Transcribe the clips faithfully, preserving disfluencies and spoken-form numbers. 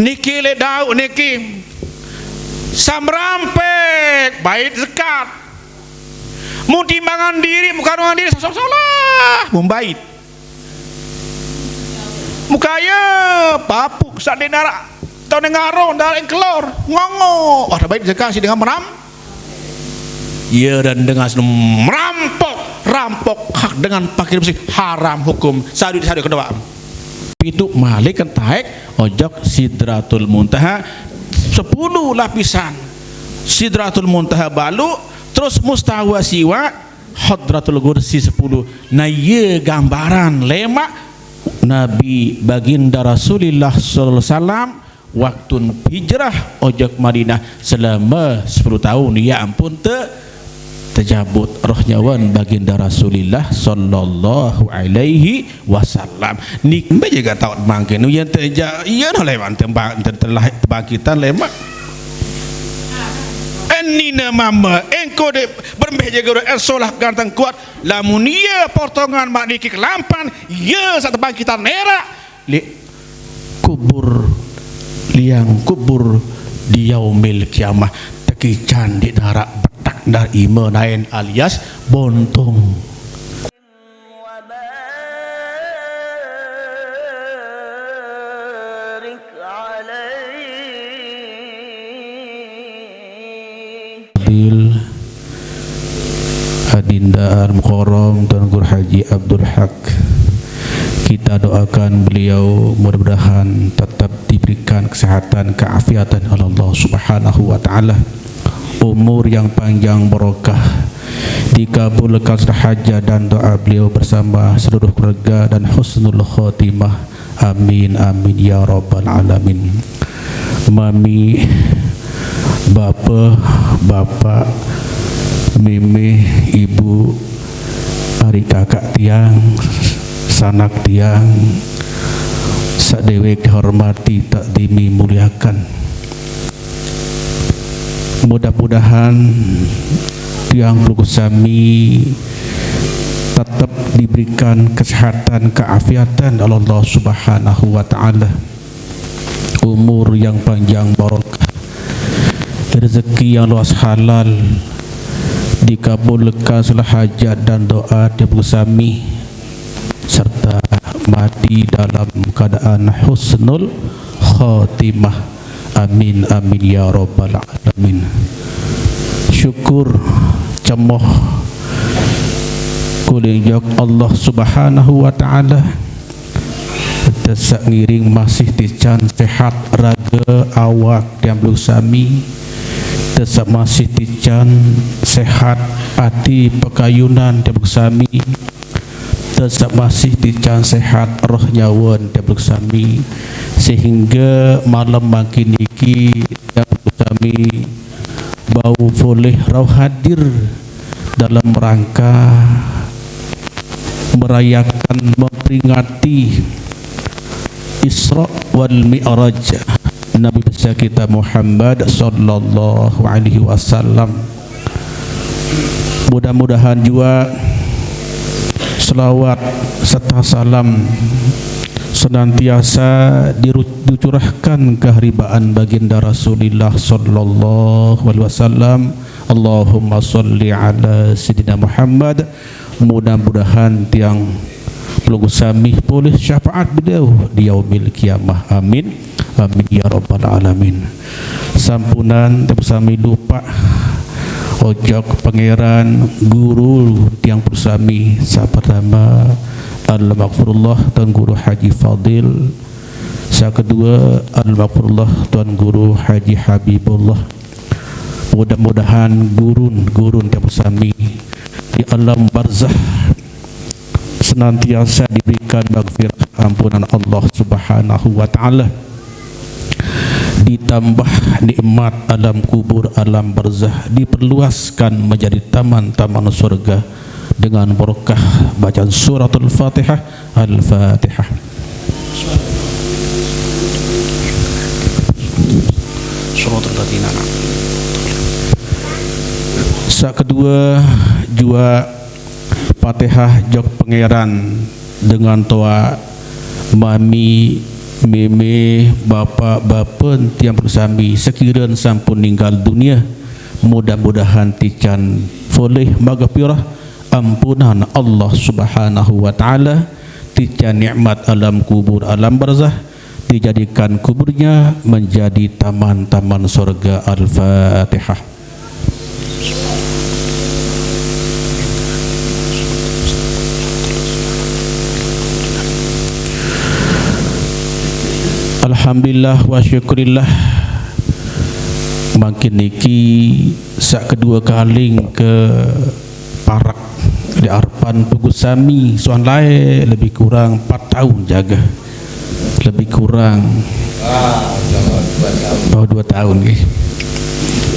Niki leq Daud niki. Samrampek bait zekat. Mun timbangan diriq, mun kandungan diriq, solah-solah, mun bait. Mun kaye, papuq saq ndeq naraq, tao ndeq ngarung, ndaraq kelor, ngongo. Wah, bait zekat siq dengan meram-, Ie dan dengan saq merampok, rampok hak dengan fakir miskin, haram hukum, saduq, saduq kedoaq. Pituq malik taek ojok Sidratul Muntaha, sepulu lapisan. Sidratul Muntaha baluq, terus mustawa siwaq, Hadratul Kursi sepulu. Nah, ie gambaran lemaq Nabi Baginda Rasulillah sallallahu alaihi wasallam waktun hijrah ojok Madinah selame sepulu taun, ie ampun te-, tejabut roh nyawen Baginda Rasulillah sallallahu alaihi wasallam. Nik-, mbe jage taoq mangkin, yen te ja-, ie noh leman tembang-, te-, telah tebangkitan lemaq. Enine mame, engko de berembeh jage udah solah ganteng kuat, lamun ie potongan maq niki kelampan, ie saq tebangkitan eraq leq kubur, liang kubur di yaumil kiamah, tekican ndeq naraq betak, ndaraq ime naen alias bontong. Adinda Al-Mukarram Tuan Guru Haji Abdul Haq. Kita doakan beliau mudah-mudahan tetap diberikan kesehatan, keafiatan oleh Allah Subhanahu wa Ta'ala. Umur yang panjang, barokah, dikabulkan hajat dan doa beliau bersama seluruh keluarga dan husnul khotimah. Amin, amin, ya rabbal alamin. Mami, bape, bapaq, mimi, ibu, ari kakaq tiang, sanak tiang, saq dewe kehormati, takdimi, muliakan. Mudah-mudahan tiang pelungguh sami tetep diberikan kesehatan, keafiatan oleh Allah Subhanahu wa Ta'ala. Umur yang panjang, barokah, rezeki yang luas, halal, dikabulkan segala hajat dan doa tiang pelungguh sami, serta mati dalam keadaan husnul khotimah. Amin, amin, ya rabbal alamin. Syukur cemoh kuling jok Allah Subhanahu wa Ta'ala. Tesaq ngiring masih tican sehat rage awak tiang pelungguh sami. Tesaq masih tican sehat ati pekayunan tiang pelungguh sami. Tesaq masih tican sehat roh nyawen tiang pelungguh sami, sehingge malem mangkin niki tiang pelungguh sami bau polih rauh hadir dalam rangka merayakan, memperingati Isra wal Mi'raj Nabi besar kita Muhammad sallallahu alaihi wasallam. Mudah-mudahan jua selawat serta salam senantiasa diru-, dicurahkan keharibaan Baginda Rasulillah sallallahu alaihi wasallam. Allahumma shalli ala Sayyidina Muhammad. Mudah-mudahan tiang pelungguh sami polih syafaat beliau di yaumil kiamah. Amin. Amin ya rabbal alamin. Sampunan tiang sami lupaq ojok pangeran guru tiang pelungguh sami. Saq pertame, almaghfurullah Tuan Guru Haji Fadil. Saq kedue, almaghfurullah Tuan Guru Haji Habibullah. Mudah-mudahan gurun-gurun tiang sami di alam barzah senantiasa diberikan maghfirah, ampunan Allah Subhanahu wa Ta'ala. Ditambah nikmat alam kubur, alam barzah, diperluaskan menjadi taman-taman surga dengan berkah bacaan Suratul Fatihah. Al-Fatihah. Suratul Fatihah. Saq kedue, jua Fatihah jok pangeran dengan toaq mami Mimi, bapak, bapen tiang pelungguh sami, sekiranya sampun ninggal dunia, mudah-mudahan tican polih magfirah, ampunan Allah Subhanahu wa Ta'ala, tican nikmat alam kubur, alam barzah, dijadikan kuburnya menjadi taman-taman surga. Al-Fatihah. Alhamdulillah wa syukurillah. Mangkin niki sak kedua kaling ke parak di arpan pelungguh sami, suan lae lebih kurang empat tahun jaga. Lebih kurang, oh, dua tahun nggih.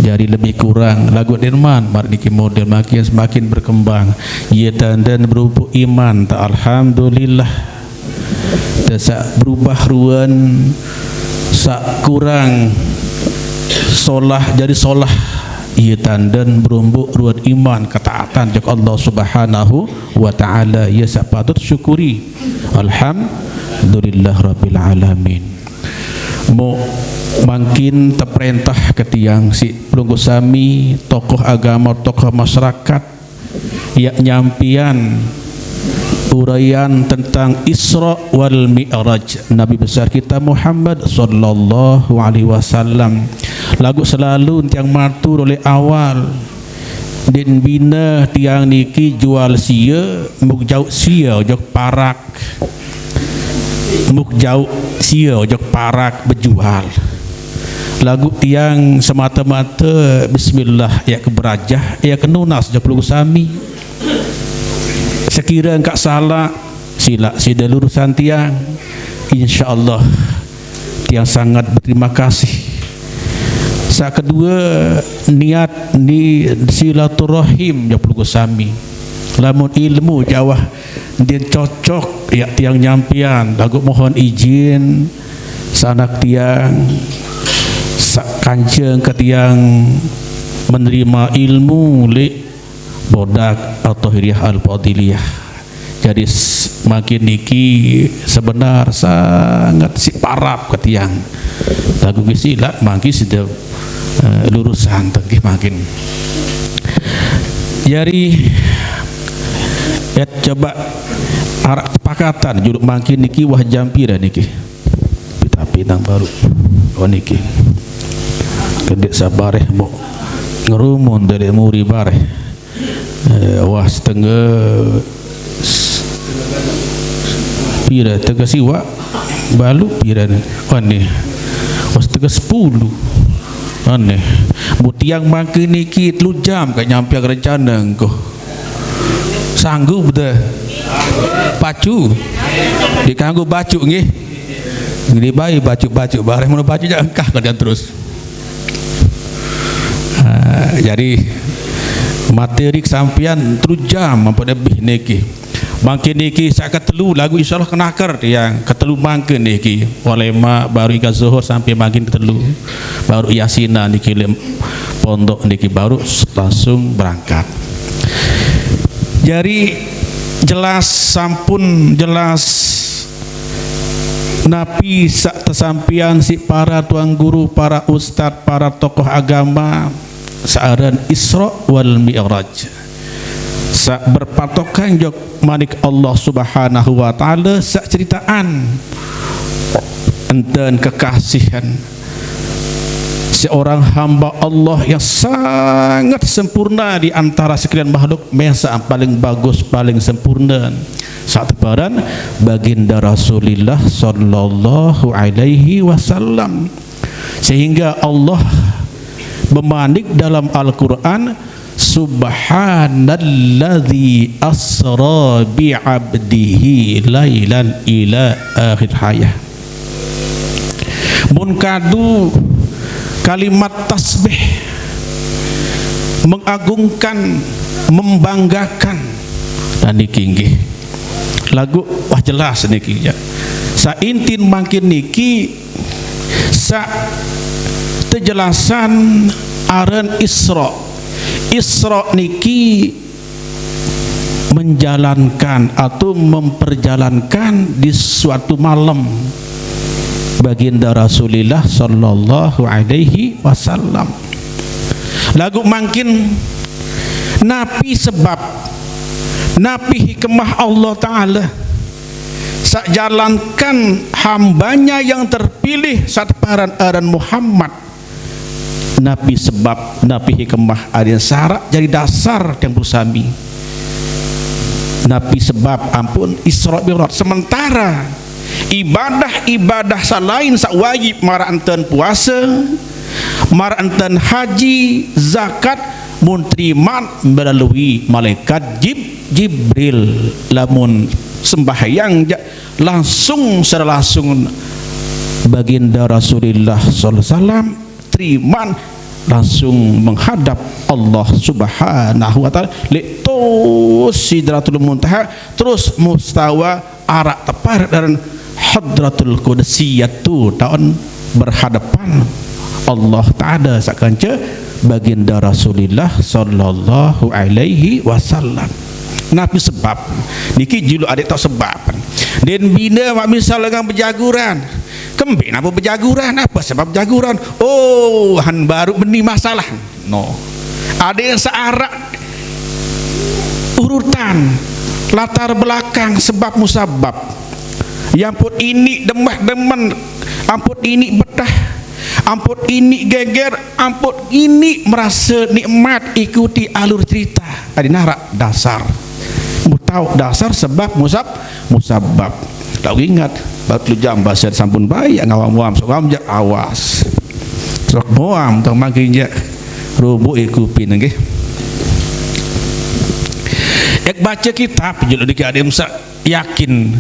Jadi lebih kurang lagu Dirman mar niki model makin semakin berkembang. Ye tandan berubuk iman ta, alhamdulillah. Te sak berubah ruan, sak kurang solah jadi solah. Ye tandan berubuk ruan iman ketaatan jak Allah Subhanahu wa Ta'ala. Ye sak patut syukuri. Alhamdulillah Rabbil Alamin. Mo mangkin teperintah ke tiang si pelungguh sami, tokoh agama, tokoh masyarakat, yak nyampian uraian tentang Isra wal Mi'raj Nabi besar kita Muhammad sallallahu alaihi wasallam. Lagu selalu tiang matur oleh awal, din bina tiang niki jual sia, muk jauh sia jok parak. Muk jauh sia ojok parak bejual. Lagu tiang semata-mata bismillah, ya ke berajah, ya ke nunas jok pelungguh sami. Sekira engkak salah, sila sida lurusan tiang. Insya Allah, tiang sangat berterima kasih. Sak kedua, niat ni silaturahim jok pelungguh sami. Lamun ilmu jawah din cocok, ya tiang nyampian, lagu mohon izin sanak tiang, sak kanceng ke tiang menerima ilmu li bodak Al-Tahiriyah Al-Fadiliyah. Jadi s-, makin niki sebenar sangat si parap ke tiang. Lagu nggih sila mangkin sida, eh, lurusan tengkih makin. Jari, et coba arak sepakatan juluk mangkin niki wah jam pira niki? Tapi nang baru. Oh, niki. Kedek sabareh mo ngerumun dari muri bareh. Eh, wah setengah s-, pira tengah siwak? Balu pira ni? Wah ni. Wah setengah sepuluh. Aneh. Mu tiang mangkin niki telu jam ka nyampiang rencana engko. Sanggup dah. Pacu. Dikanggo bacu nggih. Ngene bae bacu-bacu bareh mun bacu jak engkah kerjaan terus. Ah, jadi materi sampean telu jam apa lebih niki. Mangkin niki sak ketelu lagu insyaallah kenaker tiang ketelu mangkin niki. Walema baru ikan zuhur sampai mangkin ketelu. Baru yasina niki lem pondok niki baru s-, langsung berangkat. Jadi jelas sampun jelas napi sak tesampian si para tuan guru, para ustad, para tokoh agama, searan Isra wal Mi'raj. Sak berpatokan jok manik Allah Subhanahu wa Ta'ala, sak ceritaan enten kekasihan seorang hamba Allah yang sangat sempurna di antara sekalian makhluk, mesa paling bagus, paling sempurna. Sak teparan baginda Rasulillah sallallahu alaihi wasallam. Sehingga Allah memanik dalam Al-Quran, "Subhanalladzi asra bi'abdihi lailan ila akhir hayah." Mun kadu kalimat tasbih mengagungkan, membanggakan. Dan niki nggih. Lagu wah jelas niki ya. Saintin mangkin niki sa tejelasan aran Isra. Isra niki menjalankan atau memperjalankan di suatu malam. Baginda Rasulillah sallallahu alaihi wasallam. Lagu mangkin, napi sebab, napi hikmah Allah Ta'ala sajalankan hambanya yang terpilih sateparan aran Muhammad? Napi sebab, napi hikmah, ari sarak jari dasar tiang sami. Napi sebab ampun Isra Mi'raj, sementara ibadah-ibadah selain sak wajib, mara enten puasa, mara enten haji, zakat, mun teriman melalui malaikat Jib-, Jibril. Lamun sembahyang ja langsung, secara langsung Baginda Rasulillah sallallahu alaihi wasallam teriman, langsung menghadap Allah Subhanahu wa Ta'ala. Leq to Sidratul Muntaha, terus mustawa arak tepar dalam Hadratul Qudsiyah tu, taun berhadapan Allah Ta'ala saq kance Baginda Rasulillah sallallahu alaihi wasallam. Napi sebab? Niki juluq adeq taoq sebab. Ndeqn bine maq misal dengan bejaguran. Kembe napi bejaguran? Ape sebab bejaguran? Oh, han baruq beni masalah. No. Adeq saq araq urutan, latar belakang, sebab musabab. Ye ampun iniq demah demen, ampun iniq betah, ampun iniq geger, ampun iniq merase nikmat ikuti alur cerita. Adeq naraq dasar. Mun taoq dasar sebab musab-, musabab. Taoq inget, batu jam basen sampun baik, ngawam-wam, sok ngawam jaq awas. Sok moam, tong mangkin jaq rubuk iku pin nggih. Ek bace kitab, juluq niki adeq mesaq yakin.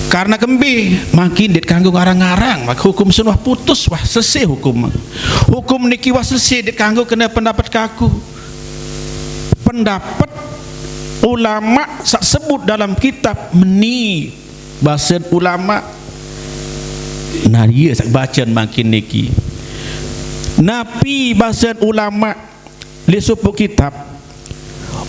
Karena kembe, mangkin ndeq kanggo ngarang-ngarang, maka hukum sun wah putus, wah sese hukum. Hukum niki wah sese, ndeq kanggo kene pendapet kaku. Pendapet ulama saq sebut dalam kitab meni basen ulama. Nah, ie saq bacen mangkin niki. Napi basen ulama leq sopoq kitab?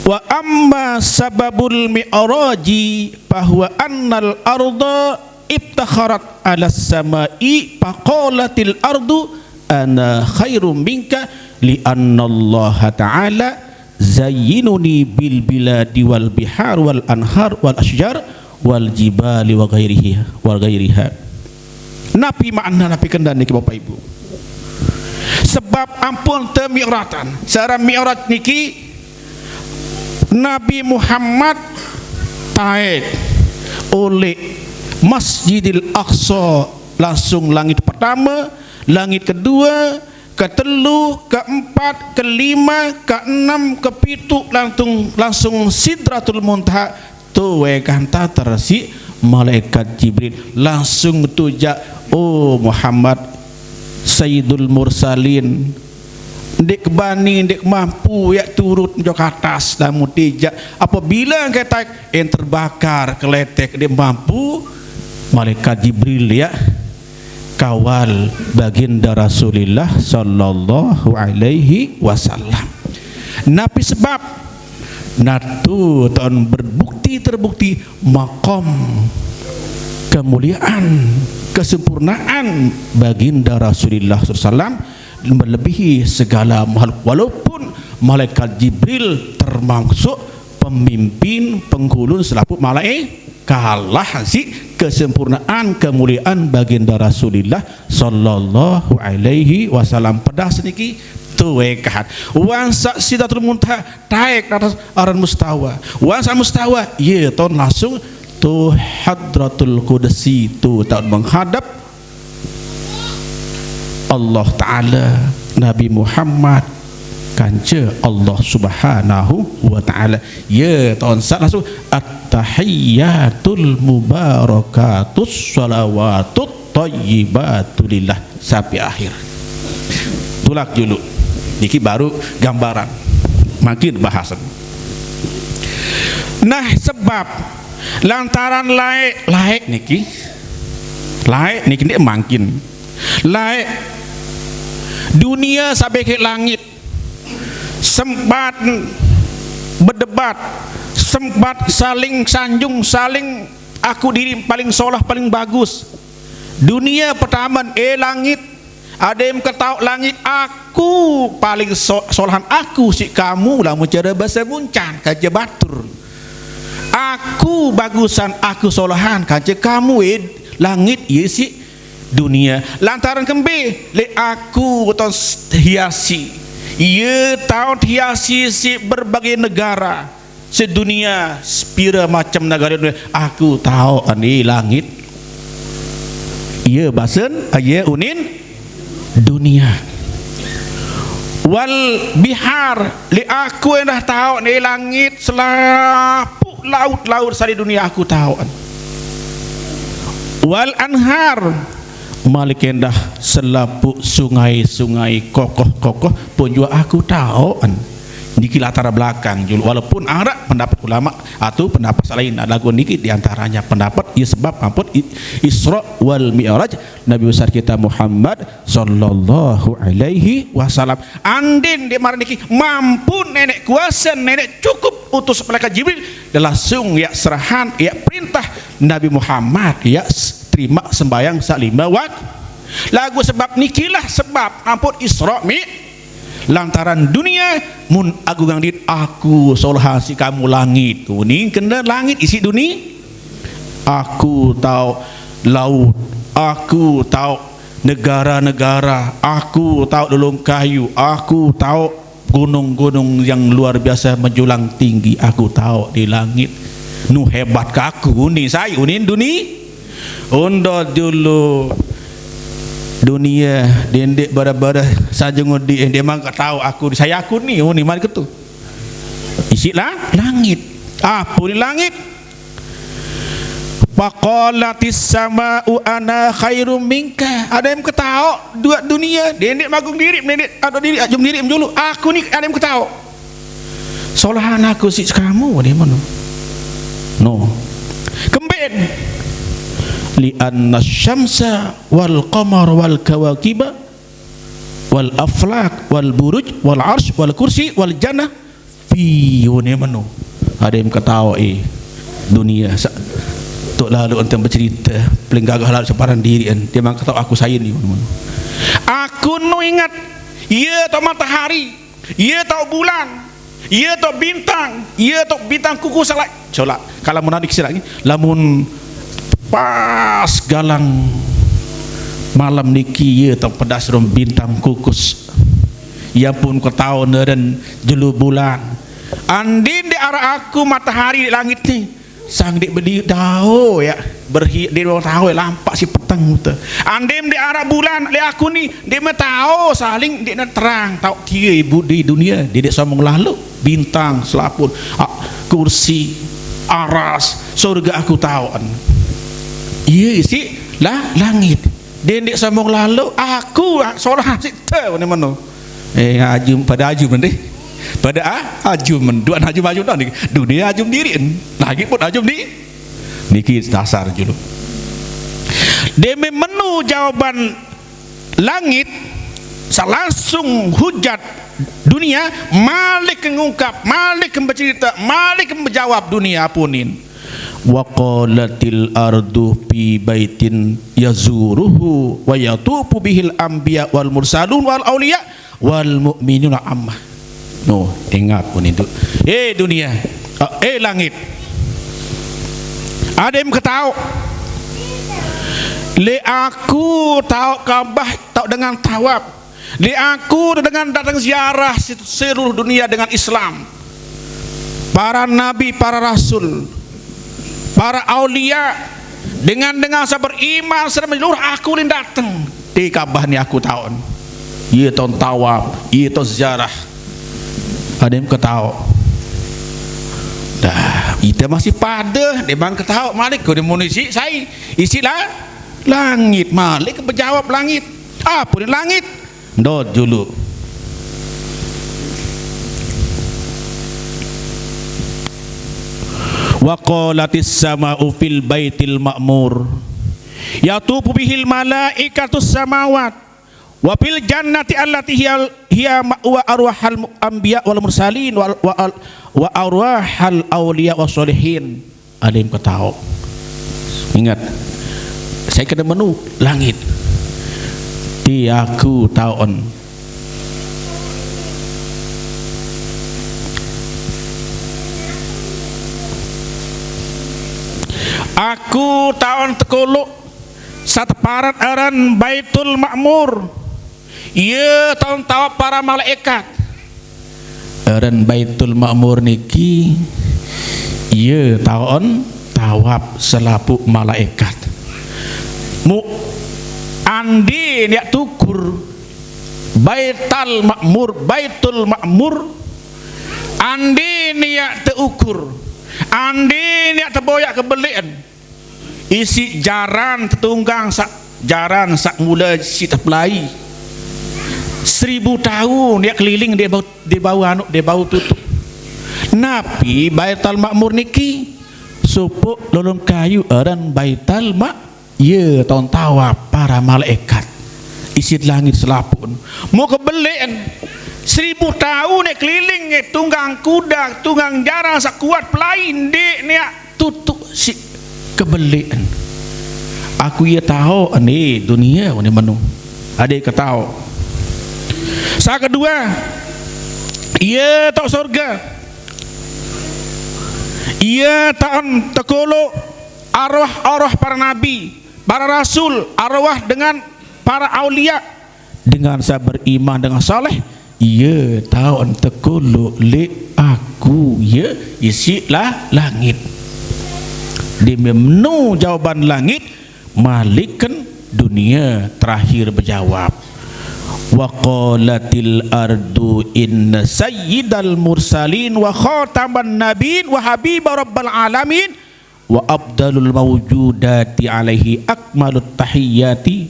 Wa amma sababul mi'raji fahuwa annal arda iftakharat 'alas sama'i faqalatil ardu ana khairum minka, li annallaha ta'ala zayyinuni bil biladi wal bihar wal anhar wal asjar wal jibali wa ghairihi, wa ghairiha. Napi makna, napi kenden niki, Bapak Ibu? Sebab ampun temi'ratan. Saq aran mi'raj niki, Nabi Muhammad taek oleq Masjidil Aqsa, langsung langit pertame, langit kedue, ketelu, keempat, kelime, keenem, kepituq, langsung, langsung Sidratul Muntaha. Tu wae kanta tersiq malaikat Jibril, langsung tu jaq, "Oh Muhammad, Sayyidul Mursalin, ndeq kebani, ndeq mampu yaq turut njok atas, lamun tijaq, apabila engke taek, en terbakar, keletek, ndeq mampu." Malaikat Jibril yaq kawal Baginda Rasulillah sallallahu alaihi wasallam. Napi sebab? Natu taun berbukti, terbukti maqam kemuliaan, kesempurnaan Baginda Rasulillah sallallahu alaihi wasallam melebihi segala makhluk, walaupun malaikat Jibril termasuk pemimpin, penghulun selapuq malae-, kalah siq kesempurnaan, kemuliaan Baginda Rasulillah sallallahu alaihi wasallam. Pedas niki tu wekahan. Wan saq Sidratul Muntaha taek atas aran mustawa. Wan saq mustawa, ye taun langsung tu Hadratul Qudsi, tu taun menghadap Allah Ta'ala, Nabi Muhammad, kance Allah Subhanahu wa Ta'ala. Ye taun saq langsung, "At-tahiyyatul mubarakatus shalawatut thayyibatu lillah," sampai akhir. Tulak juluq. Niki baru gambaran. Mangkin bahasan. Nah, sebab lantaran laeq, laeq niki, laeq niki ndeq mangkin. Laeq dunie saq bekeq langit, sempat bedebat, sempat saling sanjung, saling aku diri paling solah, paling bagus. Dunia pertama, eh langit. Adem ketau langit, aku paling so-, solahan aku siq kamu, lamun care base Muncan, kance batur. Aku bagusan, aku solahan, kance kamu, eh langit, ye siq dunia. Lantaran kembe, leq aku tao hiasi. Ye tao hiasi siq berbagai negara. Sedunia, sepire macem negare dunia, aku taoqne langit. Ie basen, ie unin dunia. Wal bihar, leq aku endah taoqne langit selapuq laut-laut saq leq dunia aku taoqne. Wal anhar, malik endah selapuq sungai-sungai kokoh-kokoh pun juaq aku taoqne. Niki latar belakang juluq, walaupun araq pendapat ulama atau pendapat saq lain, laguq niki di antaranya pendapat, ie sebab ampun i-, Isra wal Mi'raj Nabi besar kita Muhammad sallallahu alaihi wasallam. Andin ndeq maraq niki, mampu Neneq kuase, Neneq cukup utus malaikat Jibril, dan langsung yaq serahan, yaq perintah Nabi Muhammad, yaq s-, terimaq sembahyang saq lime wak-, laguq sebab nikilah sebab ampun Isra Mi-, lantaran dunia, mun agung andin, aku solahan siq kamu langit. Uning kene langit isiq duni-, aku taoq laut, aku taoq negara-negara, aku taoq lolong kayu, aku taoq gunung-gunung yang luar biasa menjulang tinggi, aku taoq di langit. Nu hebat ke aku, unin sai, unin duni-, undot julu. Dunia, dendeq bare-bare sanjung udi, eh, ndeq mangke taoq aku, sai aku ni, unin malik ketu. Isiq la-, langit. Ape unin langit? Faqalatis sama'u ana khairum minka. Adem ketaoq duaq dunie, dendeq magung diriq, dendeq adoq diriq, ajum diriq julu. Aku ni adem ketaoq. Solahan aku siq kamu, adem meno. No. Kemben. Li anna syamsa wal qamar wal kawakiba wal aflak wal buruj wal arsh wal kursi wal jannah fi yone meno. Adem ketaoq, eh, dunie saq toq lalo enten becerite, paling gagah lalo separan diriq en. Ie mangke taoq aku sai ni meno. Aku nu inget, ie taoq matahari, ie taoq bulan, ie taoq bintang, ie taoq bintang kukus saq laeq. Solah, kalau mun adeq silaq nggih, lamun pas galang malem niki, ie taoq pedas rum bintang kukus. Ie pun ketaoq neren jelo bulan. Andin ndeq araq aku matahari leq langit ni, sang ndeq bedi dao yaq berhi-, ndeq dao yaq lampaq siq peteng mute. Andin ndeq araq bulan leq aku ni, ndeqme tao saling ndeqne terang, taoq tie ibu di dunie, ndeq sombong lalo, bintang, selapuq, a, kursi, aras, sorge aku taoqn. Ie isiq la-, langit. Dendeq sombong lalo, aku solah siq te, ne meno. Eh, ajum, pade ajum mendih. Pade a-, ajum men-, duan ajum-ajum doang niki. Dunie ajum diriq, langit pun ajum ni-, niki dasar julu. Deme meno jawaban langit, saq langsung hujat dunie, malik ngungkap, malik becerite, malik bejawab dunie apunin. Wa qalatil ardu fi baitin yazuruhu wa yatufu bihil anbiya wal mursalun wal auliya wal mu'minuna ammah. No, ingat pun itu. Eh, dunie. Eh, eh, langit. Adem ketaoq. Leq aku taoq Ka'bah, taoq dengan tawaf. Leq aku dengan dateng ziarah se-, seluruh dunie dengan Islam. Para nabi, para rasul, para aulia, dengan-dengan saq beriman, saq menyeluruh aku lin dateng. Ti Ka'bah ni aku taoqn. Ie taoqn tawaf, ie taoqn ziarah. Adem ketaoq. Dah, ite masih pade, deman ketaoq malik, ko demen isiq sai, isiq la-, langit, malik bejawab langit. Ape ni langit? Ndot julu. Wa qalatis sama'u fil baitil ma'mur. Yatufu bihil malaikatus samawat. Wa fil jannati allati hiya, hiya ma'wa arwahal mu-, anbiya wal mursalin wal, wa al-, wa arwahal auliya was sholihin. Adem ketaoq. Inget, Sè kènè' menu langit. Dhi aku tao'en. Aku tao'en tekolo' sateparan aran Baitul Ma'mur. Iyâ, tao'en tawaf para malaèkat. Aran Baitul Ma'mur nèki, iyâ, tao'en tawaf salapuh malaèkat. Mu-, andi' nèya' tukur Baital Ma'mur, Baitul Ma'mur, andi' nèya' teukur, andi' nèya' tèbâjâ' kabellè'an. Isi' jaran tetunggang sa', jaran sa' mula isi' taplai. Seribu taon nèya' keliling dhi bâu, dhi bâu anu, dhi bâu tutu'. Napi Baital Ma'mur nèki? Sopo' lolong kayu aran Baital Ma-, iyâ, tao'en tawaf para malaèkat. Isi' langit salapuh. Mo' kabellè'an. Seribu taon nèya' keliling, tunggang kuda, tunggang jaran sa' kowat plai, andi' nèya' tutu' si' kabellè'an. Aku iyâ tao, andi' dunia, andi' menu. Andi' katao. Sa' kedua, iyâ tao sorga. Iyâ tao'en tekolo' arwah-arwah para nabi, para rasul, arwah dengan para aulia, dengan sa' beriman, dengan saleh, iyâ tao'en tekolo' lè' aku, iyâ, isi' la-, langit. Dhi mè' menu jawaban langit, maliken dunia terakhir bejawab. Wa qalatil ardu inna sayyidal mursalin wa khataman nabiyyin wa habiba rabbal alamin wa afdalul mawjudati alaihi akmalut tahiyyati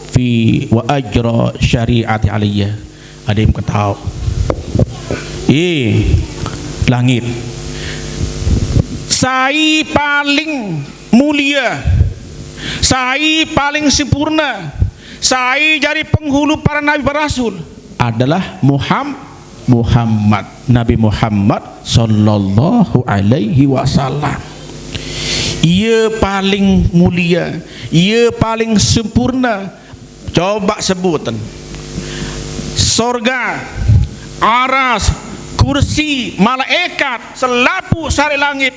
fi wa ajra syari'ati alayya. Andi' katao. Ih, langit. Sai paling mulia, sai paling sempurna, sai jari penghulu para nabi, para rasul adalah Muham-, Muhammad. Nabi Muhammad sallallahu alaihi wasallam. Iyâ paling mulia, iyâ paling sempurna. Coba sebbhuten. Sorga, aras, kursi, malaèkat, salapuh sarè langit,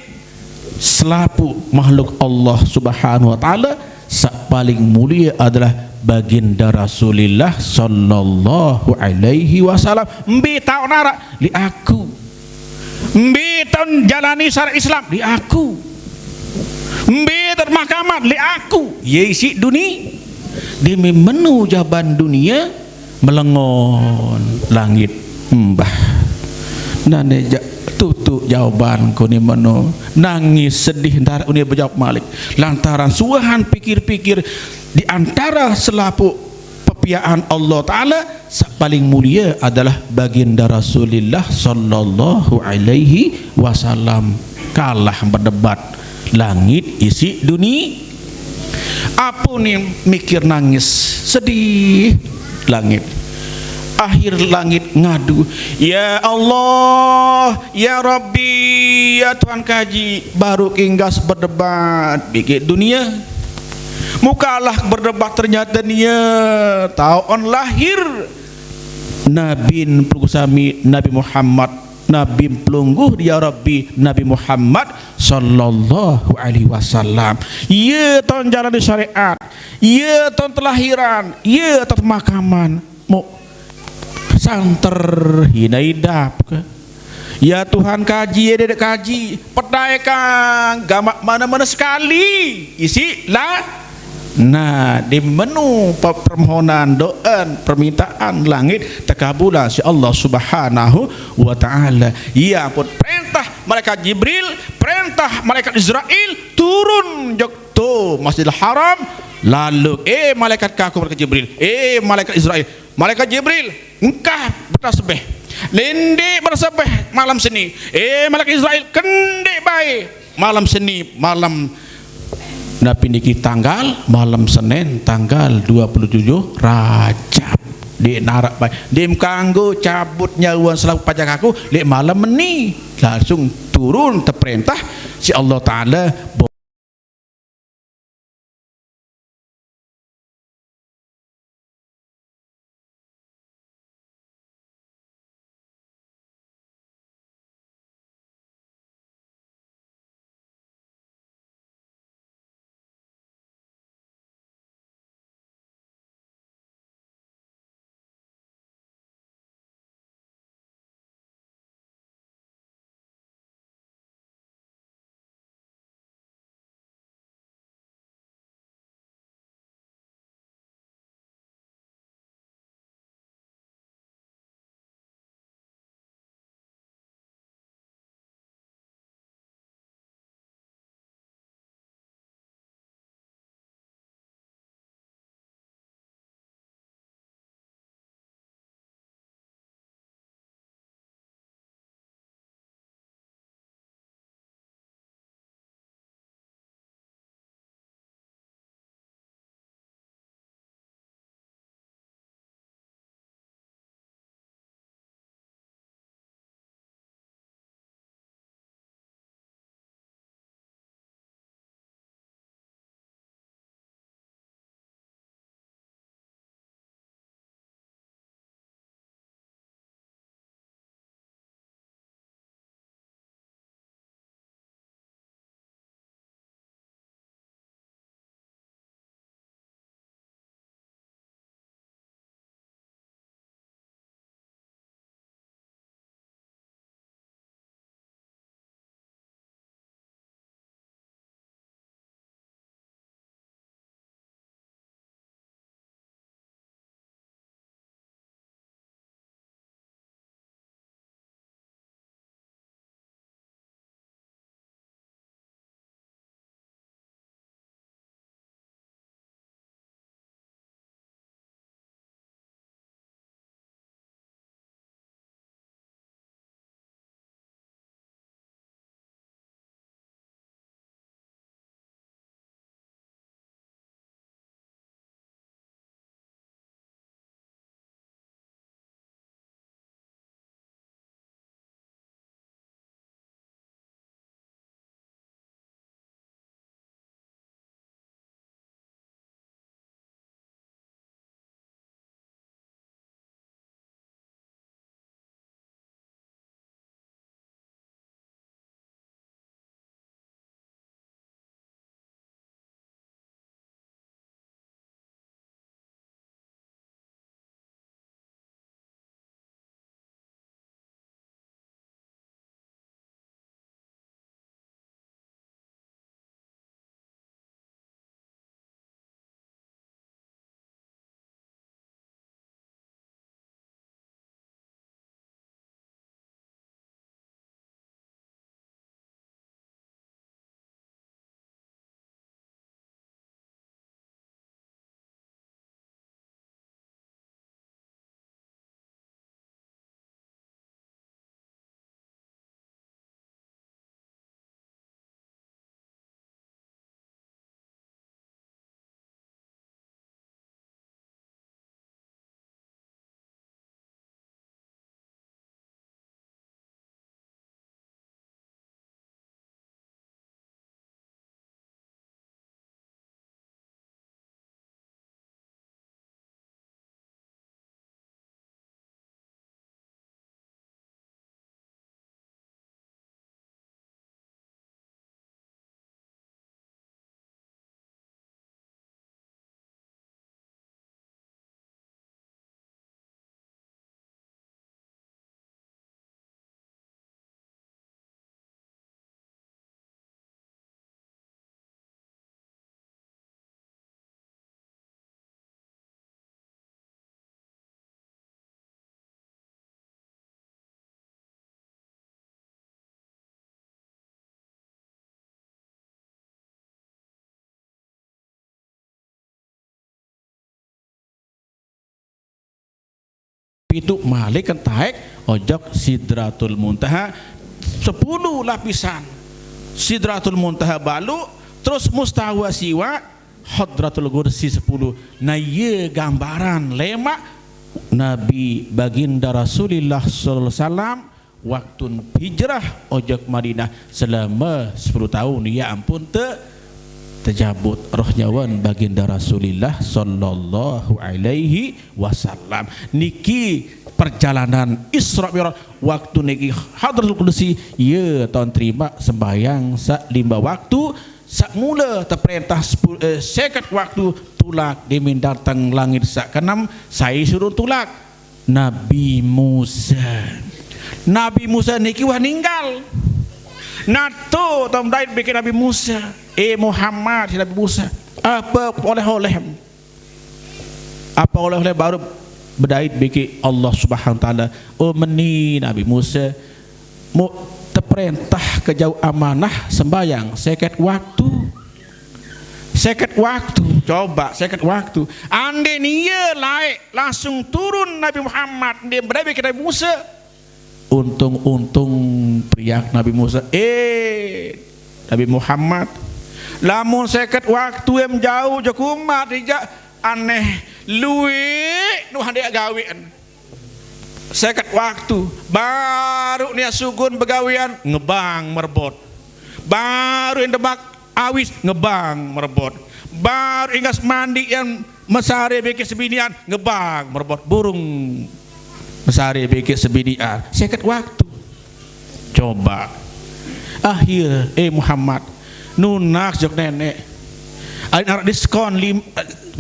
salapuh makhluk Allah Subhanahu wa Ta'ala, sa' paling mulia adalah Baginda Rasulillah sallallahu alaihi wasallam. Embi' tao'en ara'? Lè' aku. Embi' tao'en jalani syara' Islam? Lè' aku. Embi' tao'en mahkamah? Lè' aku. Iyâ, isi' duni-, dhi mè' menu jawaban dunia, malengon langit, mbah. Nanè ja-, tutu' jawaban koni meno. Nangès sedih entar uni bejawab malik. Lantaran suwahan pikir-pikir di antara salapuh pepiaan Allah Ta'ala, sa' paling mulia adalah Baginda Rasulillah sallallahu alaihi wasallam. Kalah berdebat langit isi' duni-, Apo ni mikir nangis, sedih langit. Akhir langit ngadu, "Ya Allah, ya Rabbi, ya Tuhan kaji, baru kinggas berdebat bikit dunia. Mukalah berdebat ternyata nia taon lahir Nabi pelungguh sami, Nabi Muhammad, Nabi pelungguh dia Rabbi, Nabi Muhammad sallallahu alaihi wasallam. Ia taon jalani syariat, ia taon telahiran, ia taon pemakaman. Mo santer hina idap ke. Ya Tuhan kaji, ya Dedek kaji, pedai kang gamak mana-mana sekali isi lah. Nah, di menu pe-, permohonan, doa, permintaan langit tekabulan si Allah Subhanahu wa Ta'ala. Ia pun perintah malaikat Jibril, perintah malaikat Israel turun jok tu Masjidil Haram, lalu, "Eh, malaikat kaku, malaikat Jibril, eh, malaikat Israel, malaikat Jibril, engkah bertasbih, lindi bertasbih malam seni, eh, malaikat Israel, kendi bae malam seni, malam napi niki tanggal, malam Senin tanggal dua puluh tujuh Rajab." Di narak bae, di kanggo cabut nyawa selaku pajak aku, lek malam meni langsung turun teperintah si Allah Ta'ala. Itu malik kan taek ojok Sidratul Muntaha, sepuluh lapisan. Sidratul Muntaha balu, terus mustawa siwa, Hadratul Kursi sepuluh. Nah, iya gambaran lemak Nabi Baginda Rasulillah sallallahu alaihi wasallam waktu hijrah ojok Madinah selama sepuluh tahun, ya ampun, te tejabut roh nyawan Baginda Rasulillah sallallahu alaihi wasallam. Niki perjalanan Isra Mi'raj. Waktu niki Hadratul Kursi, ya, taun terima sembahyang sak lima waktu, sak mula teperintah sepuluh, eh, seket waktu tulak, dimin datang langit sak keenam, sai suruh tulak. Nabi Musa. Nabi Musa niki wah ninggal. Nato tom dait bikin Nabi Musa. Eh Muhammad, si Nabi Musa. Apa oleh-oleh? Apa oleh-oleh baru bedait bikin Allah Subhanahu wa Ta'ala? Oh, meni Nabi Musa. Mu teperintah ke jauh amanah sembahyang seket waktu. Seket waktu, coba, seket waktu. Andai iya laek langsung turun Nabi Muhammad, dia berada ke Nabi Musa. Untung-untung teriak Nabi Musa, "Eh, Nabi Muhammad, lamun seket waktu em jauh jok umat, ijak aneh luik nu handek gawean." Seket waktu, baru nia sugun begawean, ngebang merebot. Baru yang demak awis, ngebang merebot. Baru ingas mandi yang mesare bikin sebinian, ngebang merebot. Burung mesare bikin sebinian. Seket waktu. Coba. Akhir, eh Muhammad, nunas jok nenek. Ada arak diskon, lim,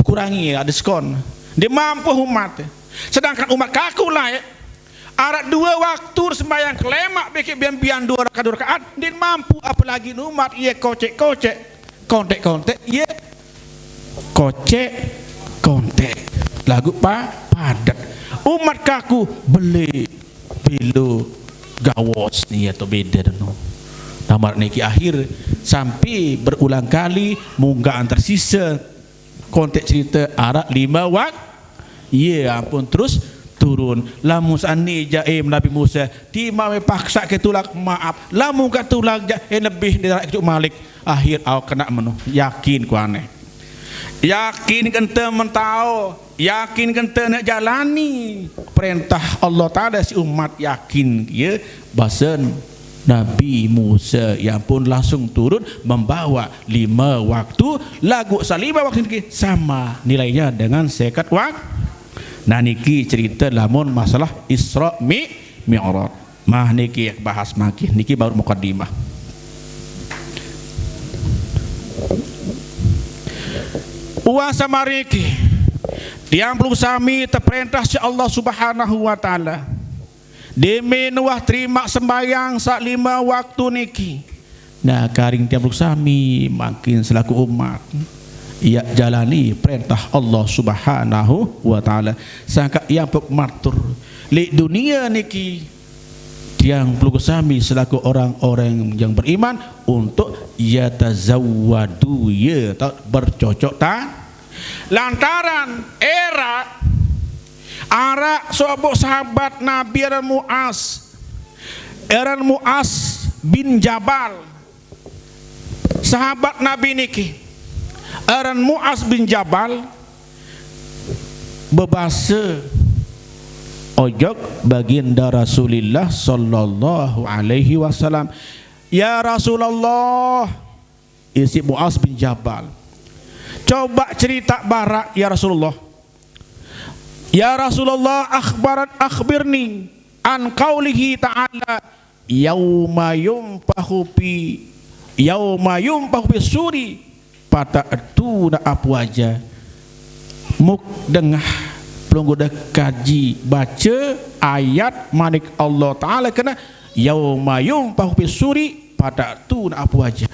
kurangi ya, diskon. Dia mampu umat. Sedangkan umat kaku laek, arak dua waktu sembahyang kelemak bikin bian-bian dua rakaat, dua rakaat, din mampu, apalagi umat iya kocek-kocek, kontek-kontek, iya kocek-kontek. Lagu pa padet. Umat kaku beli belo gawos nih atau beda deno. Namar niki akhir sampai berulang kali munggah antar sisa kontek cerita arak lima wak. Iya ampun, terus turun. Lamun sani jaim Nabi Musa, tima me paksa ke tulak, maaf. Lamun ke tulak jaim lebih dari kejuk malik. Akhir awak kena menu. Yakin ku aneh. Yakin kente mentau. Yakin kente nak jalani perintah Allah Ta'ala si umat yakin. Ya, basen Nabi Musa, ya ampun, langsung turun membawa lima waktu, lagu salima waktu niki sama nilainya dengan seket waktu. Nah, niki cerita lamun masalah Isra Mi Mi'raj. Mah niki bahas makin, niki baru mukadimah. Uasa mariki, tiang pelungguh sami teperintah si Allah Subhanahu wa Ta'ala. Demi nuah terima sembahyang sak lima waktu niki. Nah, karing tiang pelungguh sami makin selaku umat, ia jalani perintah Allah Subhanahu wa Ta'ala. Sangka ia pok matur, lek dunia niki tiang pelungguh sami selaku orang-orang yang beriman untuk ia tazawwadu, ya, tak bercocok ta-, lantaran era arak sobok sahabat Nabi aran Muas, aran Muas bin Jabal. Sahabat Nabi niki aran Muas bin Jabal bebasa ojok Baginda Rasulillah sallallahu alaihi wasallam, "Ya Rasulullah," isi Muas bin Jabal, "coba cerita barak, ya Rasulullah." "Ya Rasulullah, akhbarat akhbirni an qaulihi ta'ala, yauma yumpahu fi, yauma yumpahu fi suri, fata'tuna afwaja." Muk dengah pelungguh dekaji baca ayat manik Allah Ta'ala kena, "Yauma yumpahu fi suri, fata'tuna afwaja."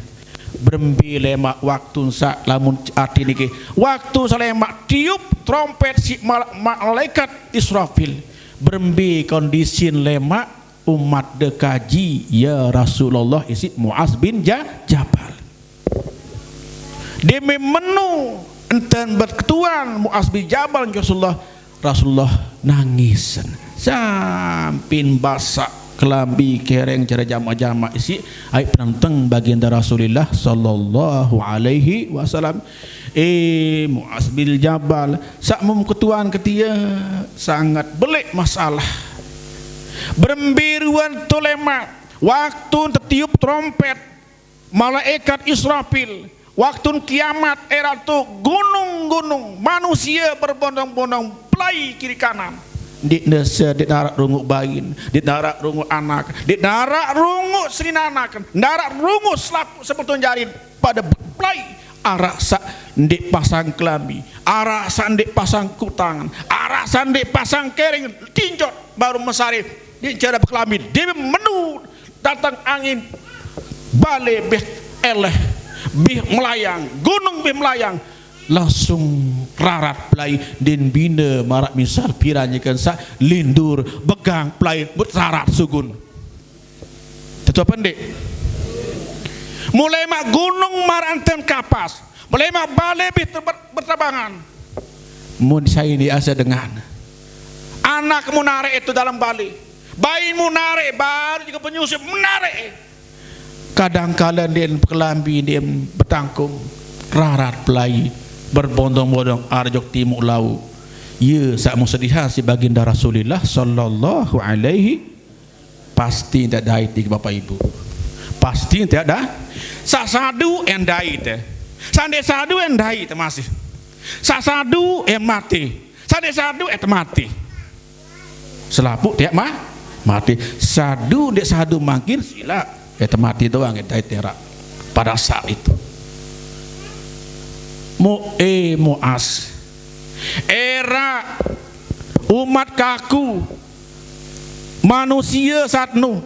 Berembe lemak waktu sak lamun ati niki. Waktu salemak tiup trompet si mal-, malaikat Israfil. Berembe kondisin lemak umat dekaji, ya Rasulullah, isi Muas bin Ja-, Jabal. Demi menu enten berketuan Muas bin Jabal, ya Rasulullah, Rasulullah nangis. Sampin basak kelambi kereng cara jamak-jamak isi ai penenteng baginda Rasulillah sallallahu alaihi wasallam. Eh, Muaz bin Jabal, sak mum ketuan ketia sangat belik masalah. Berembiruan tu lemak, waktu tetiup trompet, malaikat Israfil, waktu kiamat era tu gunung-gunung, manusia berbondong-bondong, pelai kiri kanan. Di nese, di narak runguk bain, di narak runguk anak, di narak runguk seninanak, narak runguk selapuq semeton jarin pada pelai, arak saq ndeq pasang kelambi, arak saq ndeq pasang kutang, arak saq ndeq pasang kering, tinjot baru mesare, ndeq cara bekelambi, di menu dateng angin, bale bih eleh, bih melayang, gunung bih melayang, langsung rarat pelai, din bine maraq misal piran nyeken saq lindur, begang pelai, mut rarat sugun. Tetu apa ndeq? Mulai maq gunung maraq enten kapas, mulai maq bale bih ter-, bertabangan. Mun sai ni ase dengan. Anak mun arek itu dalam bale. Bain mun arek baru juga penyusup menarek. Kadang kala ndeqn bekelambi, ndeqn betangkung, rarat pelai, berbondong-bondong araq jok timuq lauq. Ye saq mesedihan siq baginda Rasulillah sallallahu alaihi, pasti ndeq dait niki, Bapak Ibu. Pasti ndeq da-, saq sadu en dait, eh. Saq ndeq sadu en dait masih. Saq sadu en mate. Saq ndeq sadu en temate. Selapuq tiaq ma-, mate. Sadu ndeq sadu mangkin silaq. Eh, temate doang, eh, dait eraq. Pada saat itu. Mu-, eh, Muas. Eraq umat kaku manusie satnu.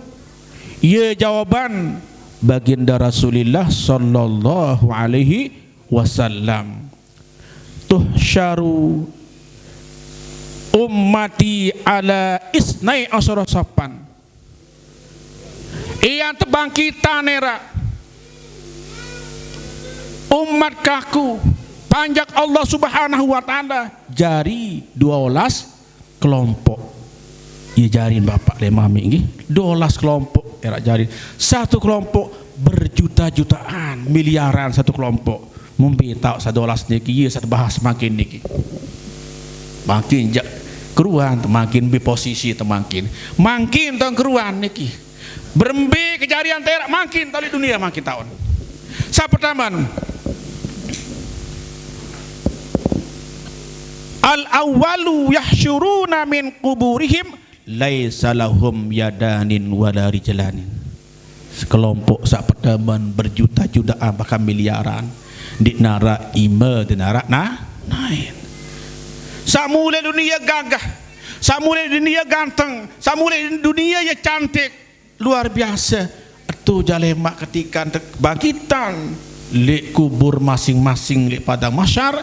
Ye jawaban baginda Rasulillah sallallahu alaihi wasallam. Tuhsyaru ummati ala isnai asyara safan. Iyan tebangkitan eraq umat kaku panjak Allah Subhanahu wa Ta'ala jari due olas kelompok. Ye jarin Bapak leq mamiq nggih, due olas kelompok eraq jarin. Satu kelompok berjuta-jutaan, miliaran satu kelompok. Mumbe taoq saq due olas niki, ye saq tebahas mangkin niki. Mangkin jaq keruan, mangkin bi posisi temangkin. Mangkin taoq keruan niki. Berembe kejarian te eraq mangkin taoq leq dunie mangkin taoq. Saq pertame, al-awwalu yahsyuruna min quburihim laisa lahum yadanin wala rijlanin. Sekelompok saq pertame berjuta-jutaan bahkan miliaran, ndeq naraq ime, ndeq naraq na-, naen. Saq mule dunie gagah, saq mule dunie ganteng, saq mule dunie ye cantik, luar biase. Etu jaq lemaq ketikan te-, bangkitan leq kubur masing-masing leq padang mahsyar,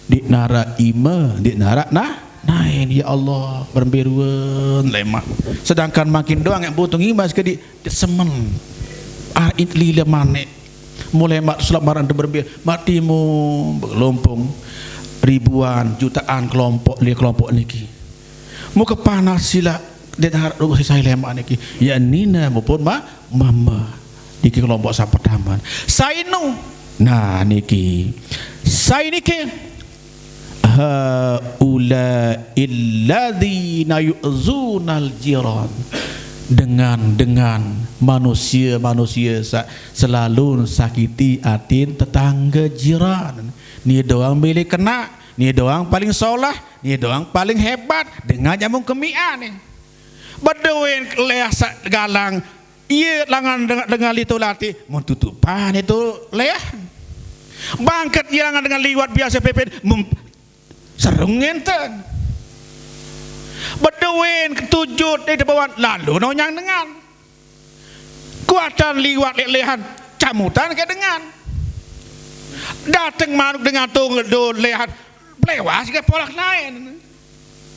ndeq naraq ime, ndeq naraq na-, naen, ya Allah, berembe ruen lemaq. Sedangkan mangkin doang ngeq butung ime sekediq, ndeq semen. Ah, it lile maneq. Mulai maq sulap maraq berembe, maq timu bekelompong, ribuan, jutaan kelompok, leq kelompok niki. Muke panas silaq, ndeq naraq runguk sisai lemaq niki. Ya nine maupun ma-, mame. Niki kelompok saq pertame. Sai nu? Nah, niki. Sai niki? Haula'i alladzina yu'zunal jiran. Dengan-dengan manusie-manusie saq selalu sakiti atin tetangge, jiran. Nie doang mele kenaq, nie doang paling solah, nie doang paling hebat, dengan jamun kemian. Bedoen leah saq galang, ie langan dengan, dengan lito lati, mun tutupan itu leah. Bangket ie langan dengan liwat biase pepen, mem-, serung ngenten. Bedoen ketujut di debawan, lalu nonyang dengan. Kuatan liwat leq lehan, camutan ke dengan. Dateng manuk dengan tong do lehan, pelewas ke polak naen.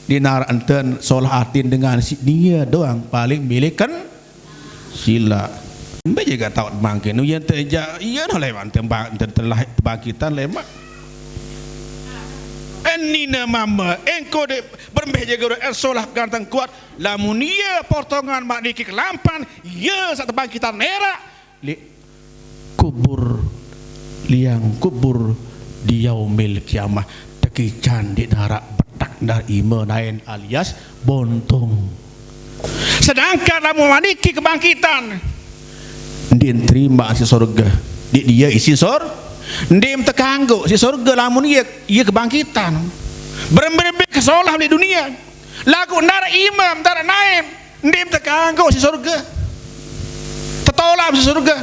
Ndeq naraq enten solah atin dengan siq nie doang paling mele ken-, silaq. Mbe jaq taoq mangkin, yen te jaq, ie noh leman tembang, te-, telah tebangkitan lemaq. Enine mame, engko de' berembeh jaga en solah ganteng kuat, lamun iye potongan mak niki kelampan, iye saq tebangkitan nerak leq kubur, liang kubur di yaumil kiamah, tekican ndeq naraq betak ndaraq ime naen alias buntung. Sedangkan lamun maq niki kebangkitan, ndeq terimaq siq sorge, ndeq ie isiq sor-, ndeq tekanggo siq sorge lamun ie, ie kebangkitan. Berembe-rembe kesolah leq dunie, laguq ndaraq ime, ndaraq naen, ndeq tekanggo siq sorge. Tetolaq siq sorge.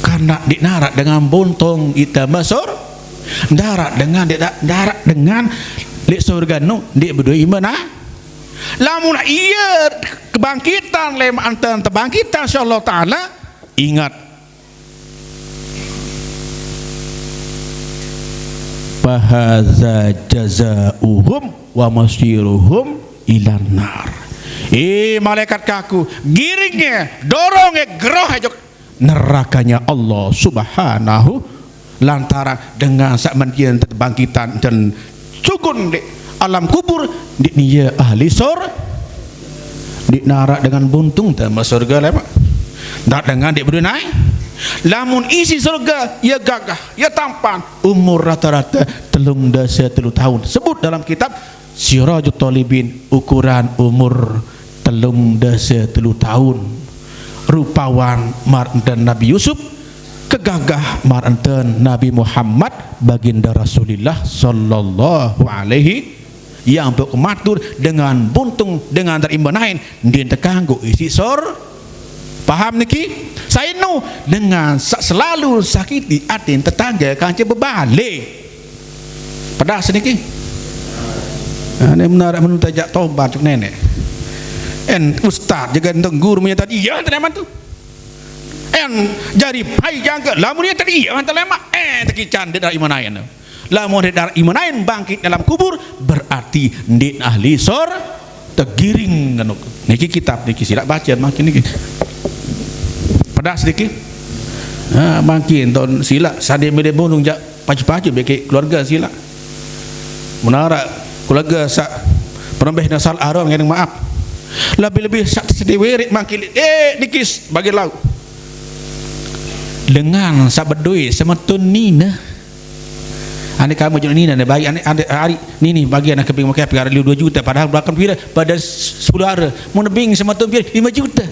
Karena ndeq naraq dengan buntung ite mesor, ndaraq dengan ndeq da-, ndaraq dengan leq sorge no ndeq bedoe ime na-, Lamun ie kebangkitan leman enten tebangkitan, insyaallah taala, inget, "Fahaza jazauhum wa masiruhum ilan nar." Eh, malaikat kaku, giringe, doronge, gerohe jok nerakanya Allah Subhanahu, lantaran dengan saq mentie tebangkitan dan sugul leq alam kubur, ndeq nie ahli sor-, ndeq naraq dengan buntung tame sorge lemaq. Ndaraq dengan ndeq bedoe nae. Lamun isiq sorge, ie gagah, ie tampan, umur rata-rata telung dase telu taun. Sebut dalam kitab Sirajut Thalibin, ukuran umur telung dase telu taun. Rupawan maraq enten Nabi Yusuf, kegagah maraq enten Nabi Muhammad, Baginda Rasulillah sallallahu alaihi, yang buk matur dengan buntung, dengan ndaraq ime naen, ndeq tekanggo isiq sor-, Paham niki? Saeno dengan saq selalu sakiti aten tetangge kance bebale. Pedas niki. Nah, ne menaraq menute jaq tobat cuk neneq. En ustaz jaga entong guru menyata dia teneman tu. En jari pai jangke lamun ie tadi iya teneman. Eh, tekican ndeq ndaraq ime naen. Lamun ndeq ndaraq ime naen bangkit dalam kubur, berarti ndeq ahli sor-, tegiring anu. Niki kitab niki silaq bace mangkin niki. Pedas niki. Ha, mangkin taun silaq sade mele munung jaq pacu-pacu bekeq keluarge silaq. Menaraq keluarge saq perembeh nasal aron ngeneng maap. Lebih-lebih saq sede wereq mangkin, eh, niki s-, bagi lauq. Dengan saq bedoe semeton nine. Ane kamu jok nine ne bagi ane, ane ari nini bagi anak keping make piara liu due jute, padahal belakang pire pada s-, sepulu are. Mun nebing semeton pire? Lime jute.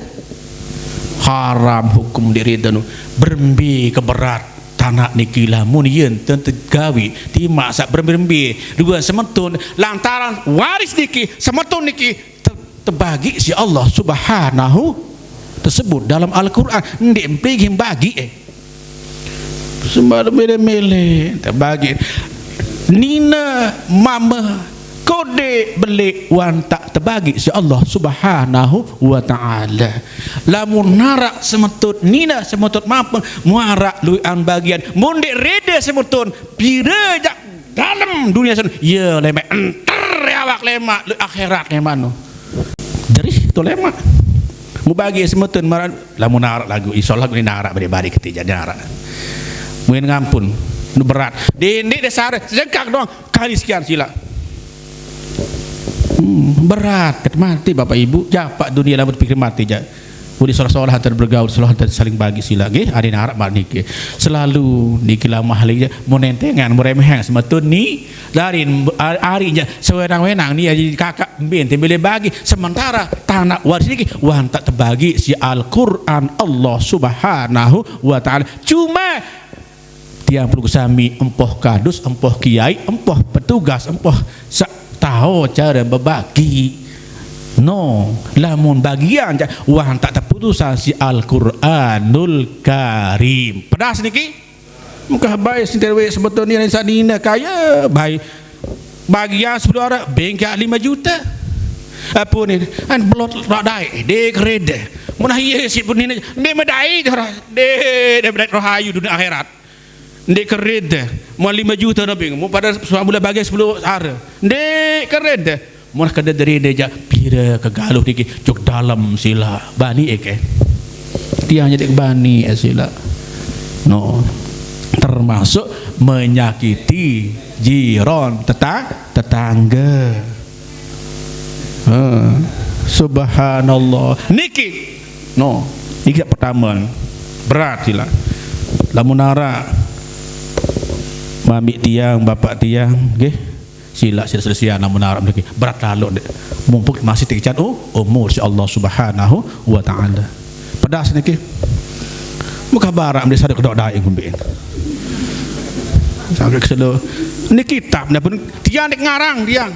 Haram hukum ndeq reda nu. Berembe keberat tanaq niki lamun yen ten tegawe timaq saq berembe-rembe due semeton lantaran waris niki, semeton niki te-, tebagi siq Allah Subhanahu, tersebut dalam Al-Qur'an. Ndeq mpe ngen bagi, eh. Sembarang mele-mele tebagi. Nine mame kode beleq wantaq tebagi siq Allah Subhanahu wa Ta'ala. Lamun naraq semeton nine, semeton mame, muaraq lueqan bagian. Mun ndeq rede semeton, pire jaq dalem dunie sen, ye lemaq enter awak lemaq, leq akhirat lemaq no. Jerih to lemaq. Mubagi semeton maraq lamun naraq laguq, insyaallah guni naraq bari-bari kete jaq naraq. Mungkin ngampun, nu berat. Dendeq de sare, sejengkak doang, kali sekian silaq. Hmm, berat, ket mati Bapak Ibu, japaq dunie lamun pikir mati jaq. Uli solah-solah antar bergaul, solah antar saling bagi silaq nggih, ari naraq maraq niki. Selalu niki lamah lagi jaq, mun entengan, mun remehang semeton ni, Darin ari jaq sewenang-wenang ni, aji kakak mbe ente mele bagi, sementara tanaq waris niki wantaq tebagi siq Al-Qur'an Allah Subhanahu wa Ta'ala. Cuma tiang pelungguh sami, empoh kadus, empoh kiai, empoh petugas, empoh saq tao care bebagi. No, lamun bagian jaq wantaq teputusan siq Al-Qur'anul Karim. Pedas niki? Mukah bae sing deweq semeton nine, saq nine kaye bae. Bagian sepulu are, bengkaq lime jute. Ape nine, an belot raq daeq, ndeq kerede. Mun ie siq pun nine, ndeq medai roh, ndeq, ndeq medai roh ayu dunie akhirat. Ndeq kerede. Mun lime jute no beng, mun pade semula bagian sepulu are. Ndeq kerede. Mun kedederine jaq pire kegaluh niki jok dalem silaq. Bani eke. Tiang jaq ndeq bani, eh, silaq. No. Termasuk menyakiti Jiron, teta-, tetangga. Ha. Subhanallah. Niki. No, niki pertama. Berat sila. Lamun arak mami tiang, bapak tiang, nggih. Sila, sila selesai lamun arak niki. Berat lalu, dek. Mumpung masih tiga can, oh, umur si Allah Subhanahu wa taala. Pedas niki. Muka barak mesti sadar kedok daing kumbin. Sampai ke selo. Ni kitab ni pun tiang dek ngarang tiang.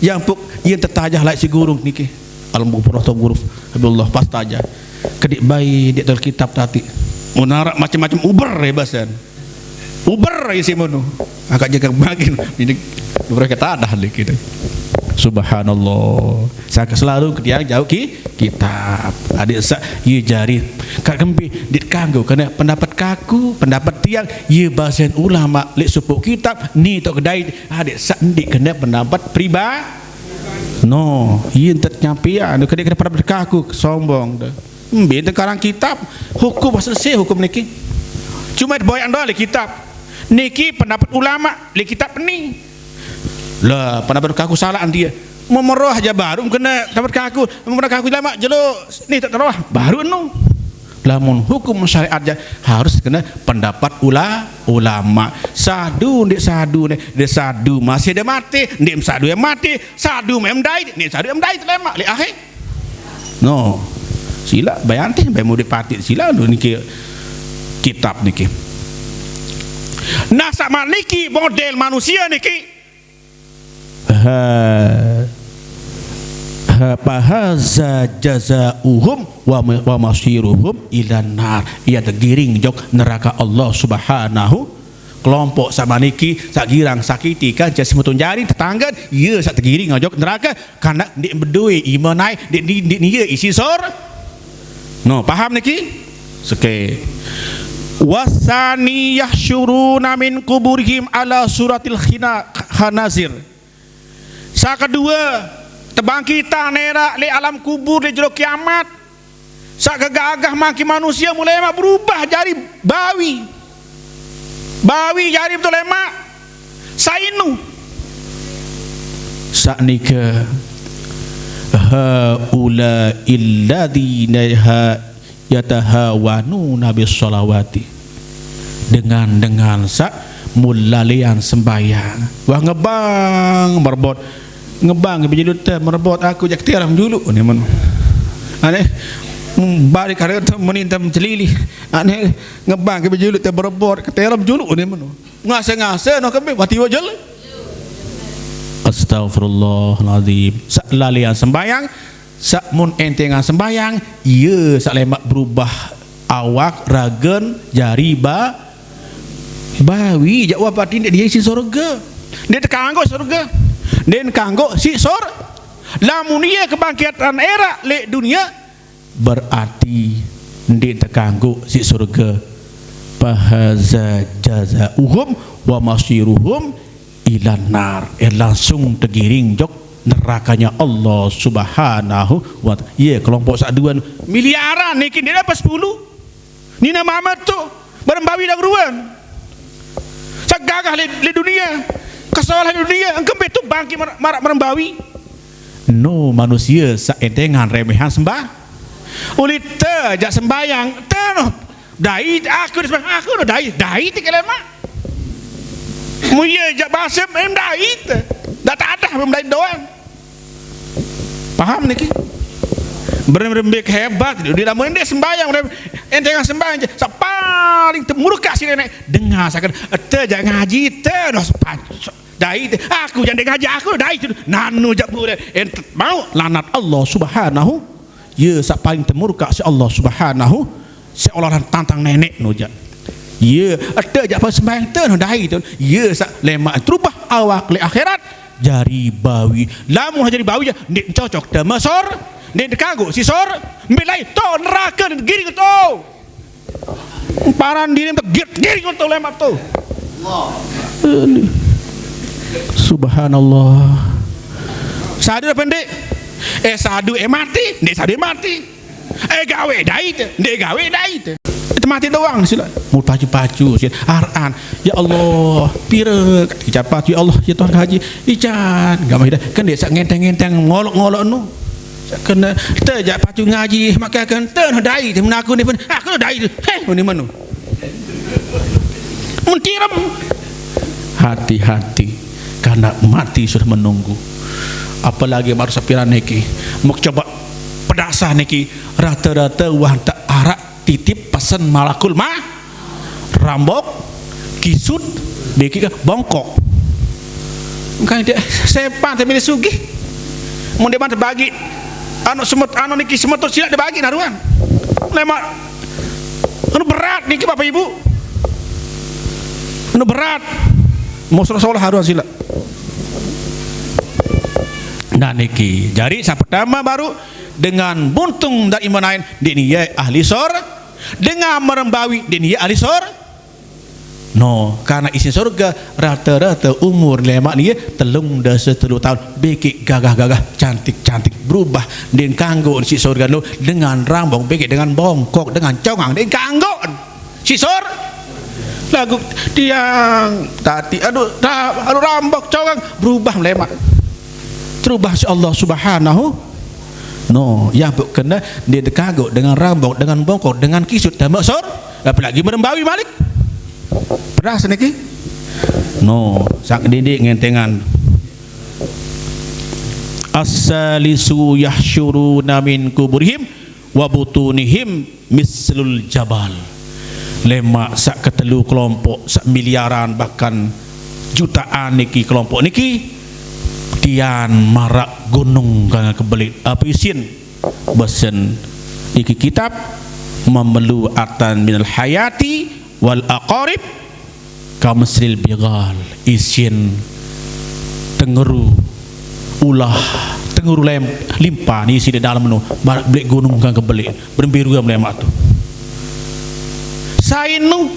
Yang puk yang tetajah lai si guru niki. Al mubrah tu guru Habibullah pas tajah. Kedik bayi dek tel kitab tadi. Mun arak macam-macam uber ya basan. Uber isi menu. Angkat jaga makin ini mereka tadah dek kita. Subhanallah. Saka selalu ke tiang jauh ki kitab. Adik sa ye jari. Kak kempi dit kanggo kena pendapat kaku, pendapat tiang, ye basen ulama lek supuk kitab ni tok kedai. Adik sa ndik kena pendapat priba. No, ye entet nyampe anu kena kena pendapat kaku sombong dah. Mbe tekarang kitab, hukum selesai hukum niki. Cuma boyan doang lek kitab. Niki pendapat ulama lek kitab ni. Lah, pendapat kaku salah dia. Memeroh aja baru kena pendapat kaku, pendapat kaku lama jelo ni tak teroh baru nu. Lamun hukum syariat aja harus kena pendapat ula-, ulama. Sadu ndik sadu ni, dia sadu masih dia mati, ndik sadu yang mati, sadu mem dai, ndik sadu em dai lemak lek akhir. No. Sila bayanti bae mudi pati sila nu niki kitab niki. Nah, sama niki model manusia niki. Ha. Ha, pahaza jazauhum wa ma-, wa masiruhum ilan nar. Ia tergiring jok neraka Allah Subhanahu. Kelompok sama niki sak girang sakiti kan jas mutun jari tetangga, ia sak tergiring jok neraka. Karena ndik bedue iman ai, ndik, ndik, ndik nia isi sor. No, paham niki? Seke. Wasani yahsyuruna min kuburihim ala suratil khina-, khanazir. Sa kedua, tebangkitan nerak le alam kubur di jero kiamat. Sak gagah mangki manusia mulai mak berubah jari bawi. Bawi jari betul lemak. Sainu. Saknika haula illadzina ha-, yatahawanuna bis salawati. Dengan, dengan sak mulalian sembahyang. Wah ngebang merebot. Ngebang ke bejelut te merebot aku jak keteram julu ni men. Ane bari kare tu menintam celili. Ane ngebang ke bejelut te merebot keteram julu ni men. Ngasa-ngasa no kami mati wajal. Astagfirullahalazim. Sak lalian sembahyang, sak mun entengan sembahyang, iya sak lemak berubah awak ragen jari ba bawi jak wapati ndik dia isi surga. Ndik tekanggo surga. Ndik kanggo si sur. Lamun iya kebangkitan erak lek dunia, berarti ndik tekanggo si surga. Pahaza jazauhum wa masiruhum ilan nar. Eh, langsung tergiring jok nerakanya Allah Subhanahu wa Ta'ala. Iya, kelompok sak dua miliaran niki ndik dapat sepuluh. Nina mamat tu merembawi dah ruan. Segagah le, le dunia. Kesalahan dunia engkembe tu bangki mar-, marak merembawi. No manusia sak entengan remehan sembah. Uli te jak sembayang te no. Dai aku di sembayang aku no dai, dai ti kelemak. Muya jak basem em dai te. Dah tak ada mem dai doang. Paham niki? Berembik hebat di lamun ndik sembahyang, entengan sembahyang je. Sak paling temurka si nenek. Dengar sakan te jak ngaji te no sepan. Dai te aku jande ngaji aku dai te. Nanu jak bure. Ente mau lanat Allah Subhanahu. Ya sak paling temurka si Allah Subhanahu. Seolah-olah tantang nenek no jak. Ya, ada jak pas sembahyang te no dai te. Ya sak lemak terubah awak le akhirat. Jari bawi. Lamun jari bawi je, ndik cocok te mesor, ndik kanggo si sor, mbilai to neraka ndik giring to. Paran diri te gir-, giring to lemak to. Subhanallah. Sadu apa ndik? Eh, sadu eh mati, ndik sadu eh mati. Eh, gawe dai te, ndik gawe dai te. Itu Mati doang sila. Mu pacu-pacu sila. Aran. Ya Allah, pira kecap pacu, ya Allah, ya Tuhan Haji. Ican, enggak mah dah. Kan dia sak ngenteng-ngenteng, ngolok-ngolok nu. Kena tejak pacu ngaji, maka kan ten dai, temen aku ni pun, aku dai tu. Heh, ni manu. Mentirem. Hati-hati, karena mati sudah menunggu. Apalagi baru sapiran niki. Mau coba pedasah niki, rata-rata wah tak arak titip pesen malakul ma rambok kisut biki ke bongkok. Kan dia sepan tapi dia sugih. Mun dia mah bagi anu semet anu niki semetut sila dibagi naruan. Lemak anu berat niki Bapak Ibu. Anu berat. Mau solah haruan sila. Nah niki. Jadi sa pertama baru dengan buntung dari menain di ni ye ahli sor dengan merembawi di ni ye ahli sor. No, karena isi surga rata-rata umur lemak ni ye telung dasa telu tahun, bikik gagah-gagah, cantik-cantik, berubah. Din kanggo si surga no dengan rambong, bikik dengan bongkok, dengan congang, din kanggo si sur lagu tiang tati aduh ra, aduh rambok congang berubah lemak. Terubah si Allah Subhanahu. No, yang pun kena dia dekago dengan rambok, dengan bongkok, dengan kisut tambah sur, apalagi merembawi malik. Pedas niki. No, sak didik ngentengan. As-salisu yahsyuruna min kuburihim wa butunihim mislul jabal. Lemak sak ketelu kelompok, sak miliaran bahkan jutaan niki kelompok niki tian marak gunung kang kebelit api isin besen iki kitab mamelu atan minal hayati wal aqarib kamesril bigal isin tengeru ulah tengeru lem limpa ni isi di dalam nu barak belik gunung kang kebelik berembiru yang melemak tu sainu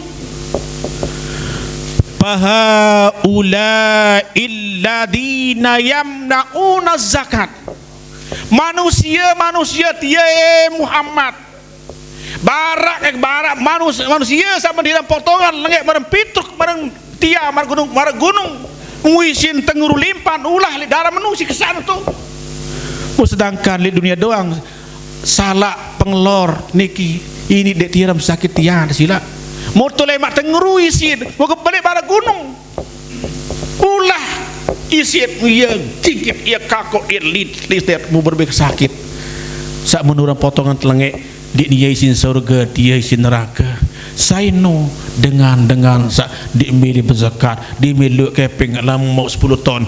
paha ula illadina yamnauna zakat manusia-manusia tiye Muhammad barak eh barak manus, manusia sama dalam potongan lengek marang pitruk marang tia marang gunung marang gunung muisin tenguru limpan ulah li dalam menu si kesan tu. Oh, sedangkan di dunia doang salak pengelor niki ini dek tiram sakit tian sila. Moto lemak tenguru isin mau kebalik barang gunung. Ulah isit ia jingkit ia kakok ia lit litet mu berbek sakit. Sak menurang potongan telengek dik dia isin surga dia isin neraka. Saino dengan dengan sak dik milih berzakat di miluk keping lam mau sepuluh ton.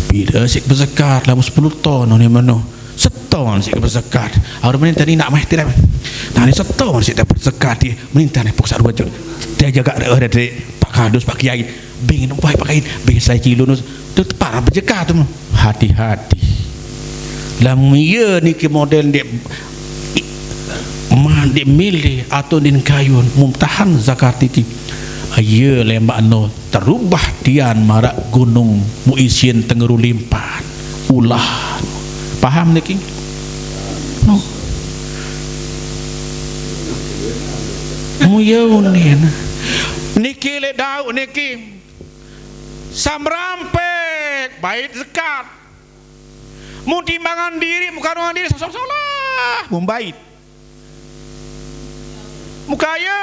Bila sik berzakat lam sepuluh ton ni mano? Seton sik berzakat. Awak mending tadi nak meh tidak. Tadi seton sik tak berzakat dia. Mending tadi pokok sak dua jut. Dia jaga ada ada pak kadus pak kiai. Bing nampai pakai bing sai kilo nus tu para berjeka tu. Hati-hati. Lam iya niki model dek ma dek milih atau din kayun mumtahan zakat iki. Iya lembak no terubah tian marak gunung mu isin tengeru limpan ulah. Paham niki? No. Mu iya unin. Niki le dauk niki. Samrampek bait zakat. Mun timbangan diri, mun karungan diri sosok salah, mun bait. Mukaya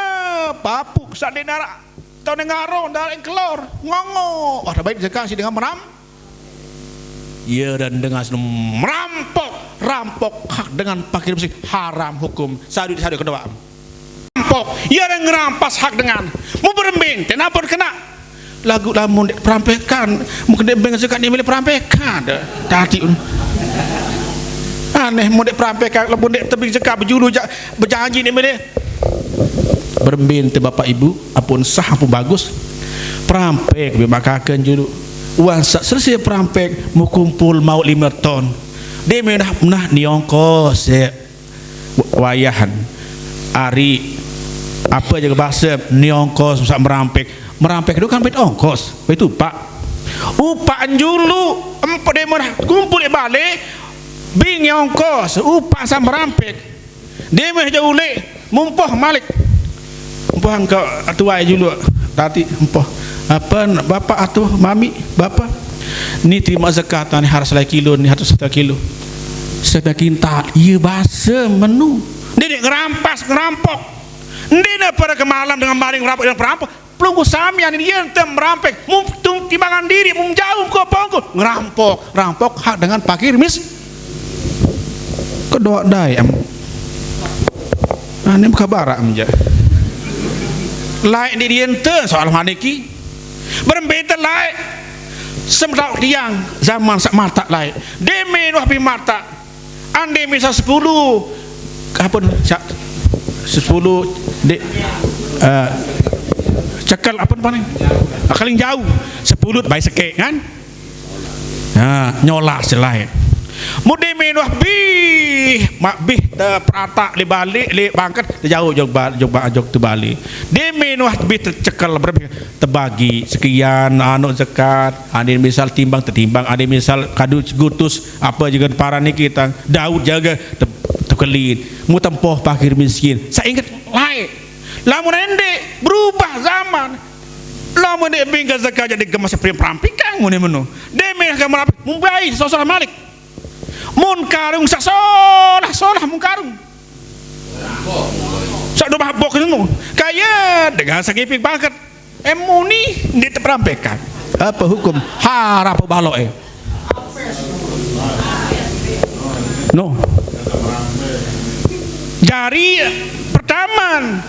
papuk sak denara tau nengaro ndarek kelor ngongo. Wah, bait zakat si dengan meram. Iya dan dengan merampok, rampok hak dengan pakir besi haram hukum. Sadu sadu kedua. Rampok, ia ada ngerampas hak dengan. Mu berembing, tenapun kena. Lagu lamun dek perampekan, mungkin dek beng sekat ni milih perampekan. Tadi un. Aneh mu dek perampekan, lamun dek tebing sekat berjulu jak berjanji ni milih. Berembin te bapak ibu, apun sah apun bagus. Perampek be makakan julu. Wan sak selesai perampek, mu kumpul mau lima ton. Dia menah menah ni ongkos ya. Wayahan ari apa jaga bahasa ni ongkos sak merampek. Merampek tu kan bait ongkos, bait upak. Upak anjulu empat dia merah kumpul di balik bing ongkos upak sam merampek. Dia meh jauh lek mumpoh malik. Empoh engka tuai julu tadi empoh. Apa bapak atuh mami, bapak? Ni terima zakat ni harus lai kilo, ni harus satu kilo. Satu kintal. Iya basa menu. Ni dia ngerampas, ngerampok. Ni dia pada kemalam dengan maling, ngerampok, dengan perampok. Pelungguh samian ni dia ente merampek. Mung tung timbangan diri, mung jauh, mung kopongku. Ngerampok, ngerampok hak dengan pakir mis. Kedok dai am. Ah, ni bukan barak am ja. Lai di dia ente soal maniki. Berembe ente lai. Semedau tiang zaman sak matak lai. Deme nuah bi matak. Ande misal sepuluh, apa ni? Sa-, sepuluh dek, eh, cekel apa ni paling? Ah, paling jauh. Sepuluh bai sekek kan? Ha, nyolas jelai. Mudi minuh bih, mak bih te peratak le balik, le bangket, te jauh jog ba-, jog ba-, jog tu balik. Di minuh bih te cekel berbe-, tebagi sekian, anu zakat, ande misal timbang tetimbang, ande misal kadu gutus, apa juga para niki tang, Daud jaga te-, tekelin. Mu tempoh pakir miskin. Sainget lai. Lamun ende berubah zaman. Lamun ende bingga zakat jadi gemas prim perampikan muni menu. Deme ka merapi, mumbai sosolah malik. Mun karung sasolah, solah mun karung. Sak do mabok nenu. Kaya dengan sagipik bangket. Em muni di teperampekan. Apa hukum? Harap baloke. No. Jari pertama,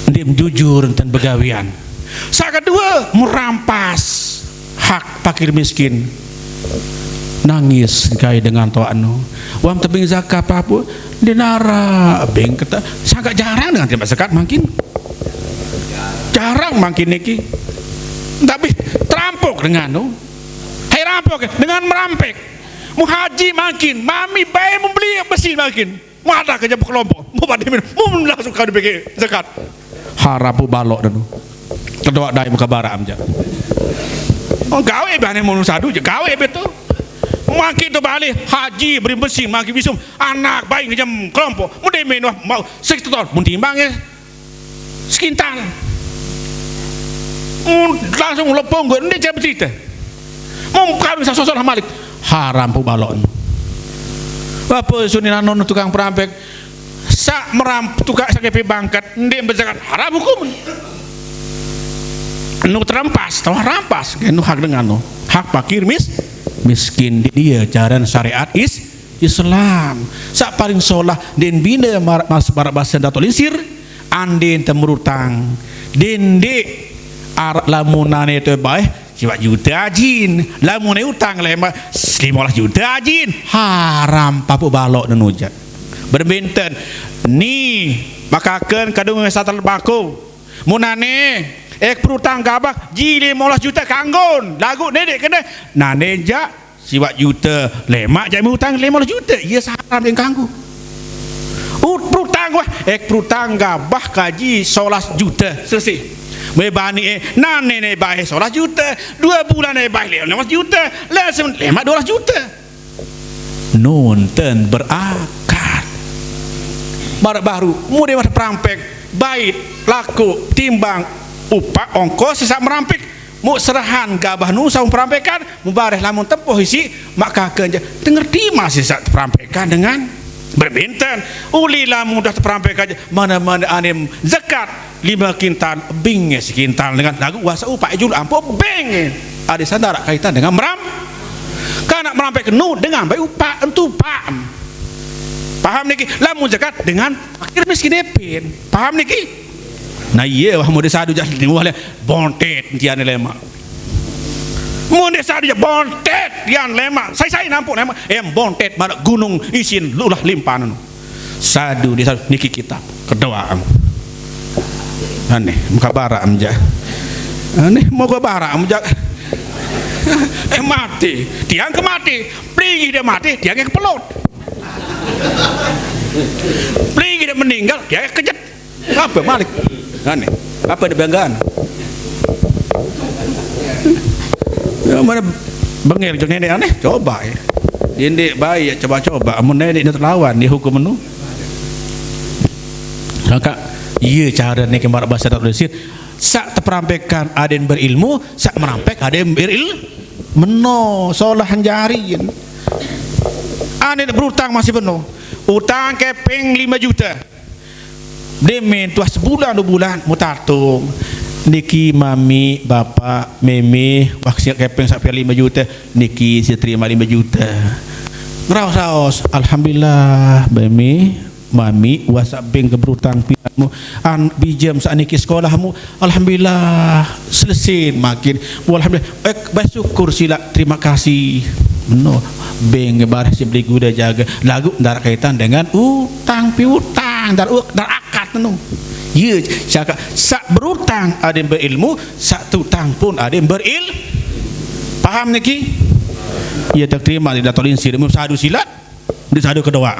ndim jujur enten begawian. Sak kedua, merampas hak pakir miskin. Nangis kai dengan toakno. Wam tebing zakat papu, dinara bing keta. Sangat jarang dengan terima zakat mungkin. Jarang mungkin niki. Tapi terampok dengan no. Hai rampok dengan merampek. Mu haji mungkin, mami bae membeli besi mungkin. Mu ada kerja berkelompok, mu pada minum, mu langsung kau dibagi zakat. Harap bu balok denu. Kedua dai muka barak am ja. Oh, gawe bane mun sadu je, gawe betul. Maki tu balik haji beri besi maki bisum anak baik ngejam kelompok. Mu deme nuah mau sekitar mun timbang ya. Sekintal. Mun langsung lepong gue, nde cara bercerita. Mun kawin sasosolah malik. Haram pu balok. Apa suni nanon tukang perampek? Sak meram tukang sakepe bangkat, nde berzakat, haram hukum. Nu terampas, telah rampas, nu hak dengan nu. Hak pakir mis-, miskin di dia jaran syariat is-, Islam. Sak paling solah den bina mar-, mas-, marabasa Datuk Lisir, anden temerutang. Den dek ar-, lamunane tu bae, siwak juta ajin. Lamune utang lema, lima belas juta ajin. Haram papu balok nenujak. Berbenten. Ni, makaken kadung satal bako. Munane, ek perutang gabah, ji lima belas juta kanggon. Lagu ne dek kena, nane jak, siwak juta, lemak jami utang lima belas juta. Iya saran yang kanggo. Ut perutang wah, ek perutang gabah kaji solas juta. Selesai. Mebani eh, nane ne bae solas juta. Dua bulan ne bae lima belas juta. Langsung lemak dua belas juta. Nunten berakad. Baru-baru, mude mata perampek, bait, laku, timbang, upak, ongkos, sesak merampek. Mu serahan gabah nu saung perampekan, mu bareh lamun tempoh isi, mak kake je. Tengerti masih sak perampekan dengan berbinten. Uli lamun dah perampekan je, mana-mana anim zakat lima kintal, bing sekintal dengan lagu wasa upak jul ampo bing. Ada sandara kaitan dengan meram. Kana merampek nu dengan baik upak entu upak. Paham niki? Lamun zakat dengan fakir miskin epin. Paham niki? Nah iya wah mode sadu jas ni wah le bontet tian lemak. Mun desa dia bontet dian lemak. Sai-sai nampuk lemak. Em bontet mana gunung isin lulah limpanan. Sadu desa niki kitab. Kedoa. Aneh, muka barak am ja. Aneh, muka barak am ja. Eh mati. Tiang ke mati. Pelingi dia mati, tiang ke pelot. Pelingi dia meninggal, tiang ke kejut. Apa malik? Aneh. Apa dibanggaan? Ya, mana bengil je nenek aneh? Coba ya. Dia ndik baik ya, coba-coba. Amun nenek dia terlawan, dia hukum menu. Maka Iye, care niki maraq base Darul Insyirah. Saq teperampekan adeqn berilmu, saq merampek adeqn beril-, meno, solah jarin. Aneq berutang masih peno. Utang kepeng lime jute. Demen tuah sebulan, due bulan, mutatung. Niki mamiq, bapaq, meme, wah, siq kepeng saq piaq lime jute. Niki siq terimaq lime jute. Ngeraos-raos, "Alhamdulillah, meme, mamiq, wah saq beng ke berutang piaqmu. An bijem saq niki sekolahmu. Alhamdulillah, selese makin. Alhamdulillah, eh, bersyukur silaq, terima kasih." Meno, beng bareh siq beli gule jage. Laguq ndaraq kaitan dengan utang piutang, ndaraq u-, ndaraq akad meno. Iye, cakaq saq berutang adeqn berilmu, saq tutang pun adeqn beril-, paham niki? Iye, tak terima di Darul Insyirah, mem sadu silaq. Di sadu kedoa.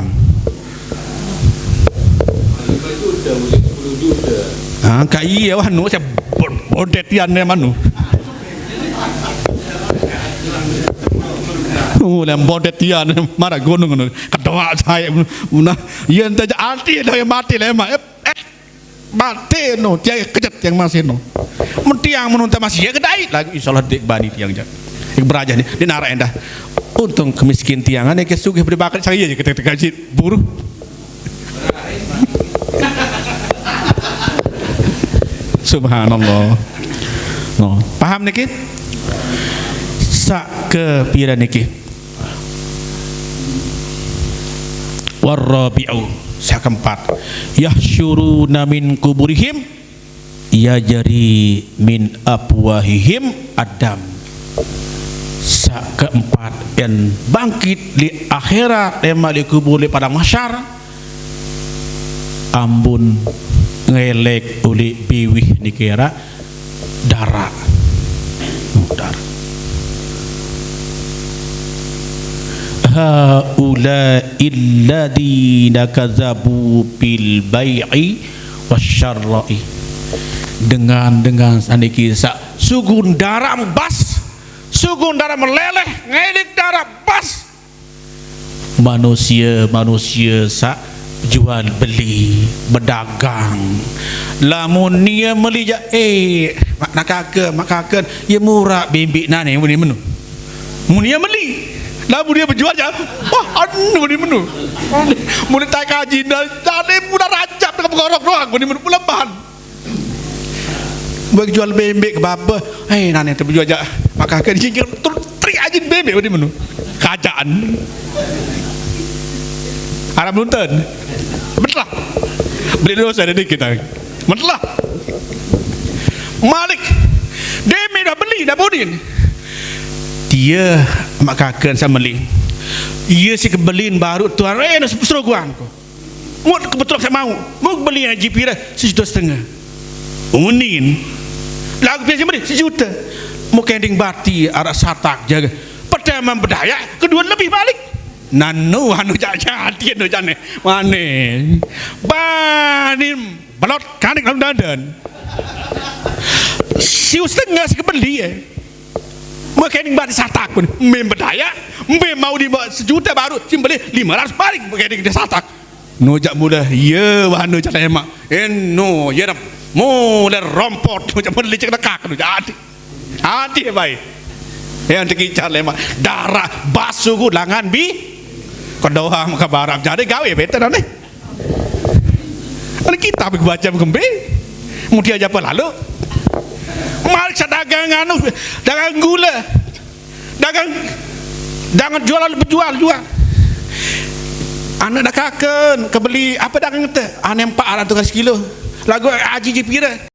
Ah, kaq iye, wah, nu, saya bon-, bondet tian ne manu. Uh, lem bondet tian, maraq gunung nu. Kedoa saya, nah, iye, ente jaq ati, dah mati lemaq. Eh, eh, mati nu, tiang kejet tiang masih nu. Mentiang menunta masih, ya, kedai. Laguq insyaallah ndeq bani tiang jaq. Iq berajah ni, ni naraq endah. Untung kemiskin tiang, ane ke sugih beri bakat saya je kita kaji buruh. Subhanallah. No, paham niki? Saq kepire niki? Warrabi'u, saq keempat, yahsyuruna min kuburihim yajri min afwahihim ad-dam. Saq keempat, en bangkit leq akhirat, lemaq leq kubur, leq padang mahsyar, ambun ngeleq uleq biwih niki araq daraq. Oh, daraq. Haula'il ladzina kadzabu fil bai'i wasyarra'i. Dengan-dengan saniki saq sugun daraq mebas, sugun daraq meleleh, ngeleq daraq bas. Manusie-manusie saq jual beli, bedagang. Lamun nie meli jaq, eh, maq nakake, maq kaken, ye muraq bembeq nane muni menu. Mun ie meli, lamun ie bejual jaq, wah, anu muni menu. Mun taek kaji, nane bulan Rajab tengah bekorok doang muni menu, bulan Ban. Bejual bembeq ke bapa, eh, nane te bejual jaq, maq kaken jingkir, terus teri ajin bembeq muni menu. Kajaan. Araq nonton. Betelah. Beli dosa dari kita. Metelah. Malik. Deme dah beli, dah bodin. Tie maq kaken saq meli. Ie siq kebelin baruq tuan, eh, serogoan ko. Mut kebetulan saq mauq. Mut beli aji pire? Sejute setenge. Unin. Laguq pian siq meli sejute. Mut kending bati araq satak jage. Pertama bedayaq, kedue lebih malik. Nano anu jaq jadi anu jane. Mane. Banim belot kanik lalu dandan. Siq setenge siq kebeli, eh. Mut kending bati satak pun. Mbe bedayaq, mbe mauq di sejute baruq siq meli lime ratus malik mut kending di satak. No jaq mule, ye, wah, no jaq lemaq. Eno, ye, dap. Mule rompot, no jaq mule licik lekak, no jaq adi. Adi bae. Ye, anti kicar lemaq. Daraq basuh ku langan bi. Kedoang ke barang. Jadi gawe bete dane. Ane kitab baca kembe. Mudia aja apa lalu. Malik saq dagang anu, dagang gule. Dagang, dagang jual, bejual, jual. Aneq dakaken kebeli, ape dagang te? Aneq empat arat tukang sekilo. Laguq aji ji pire?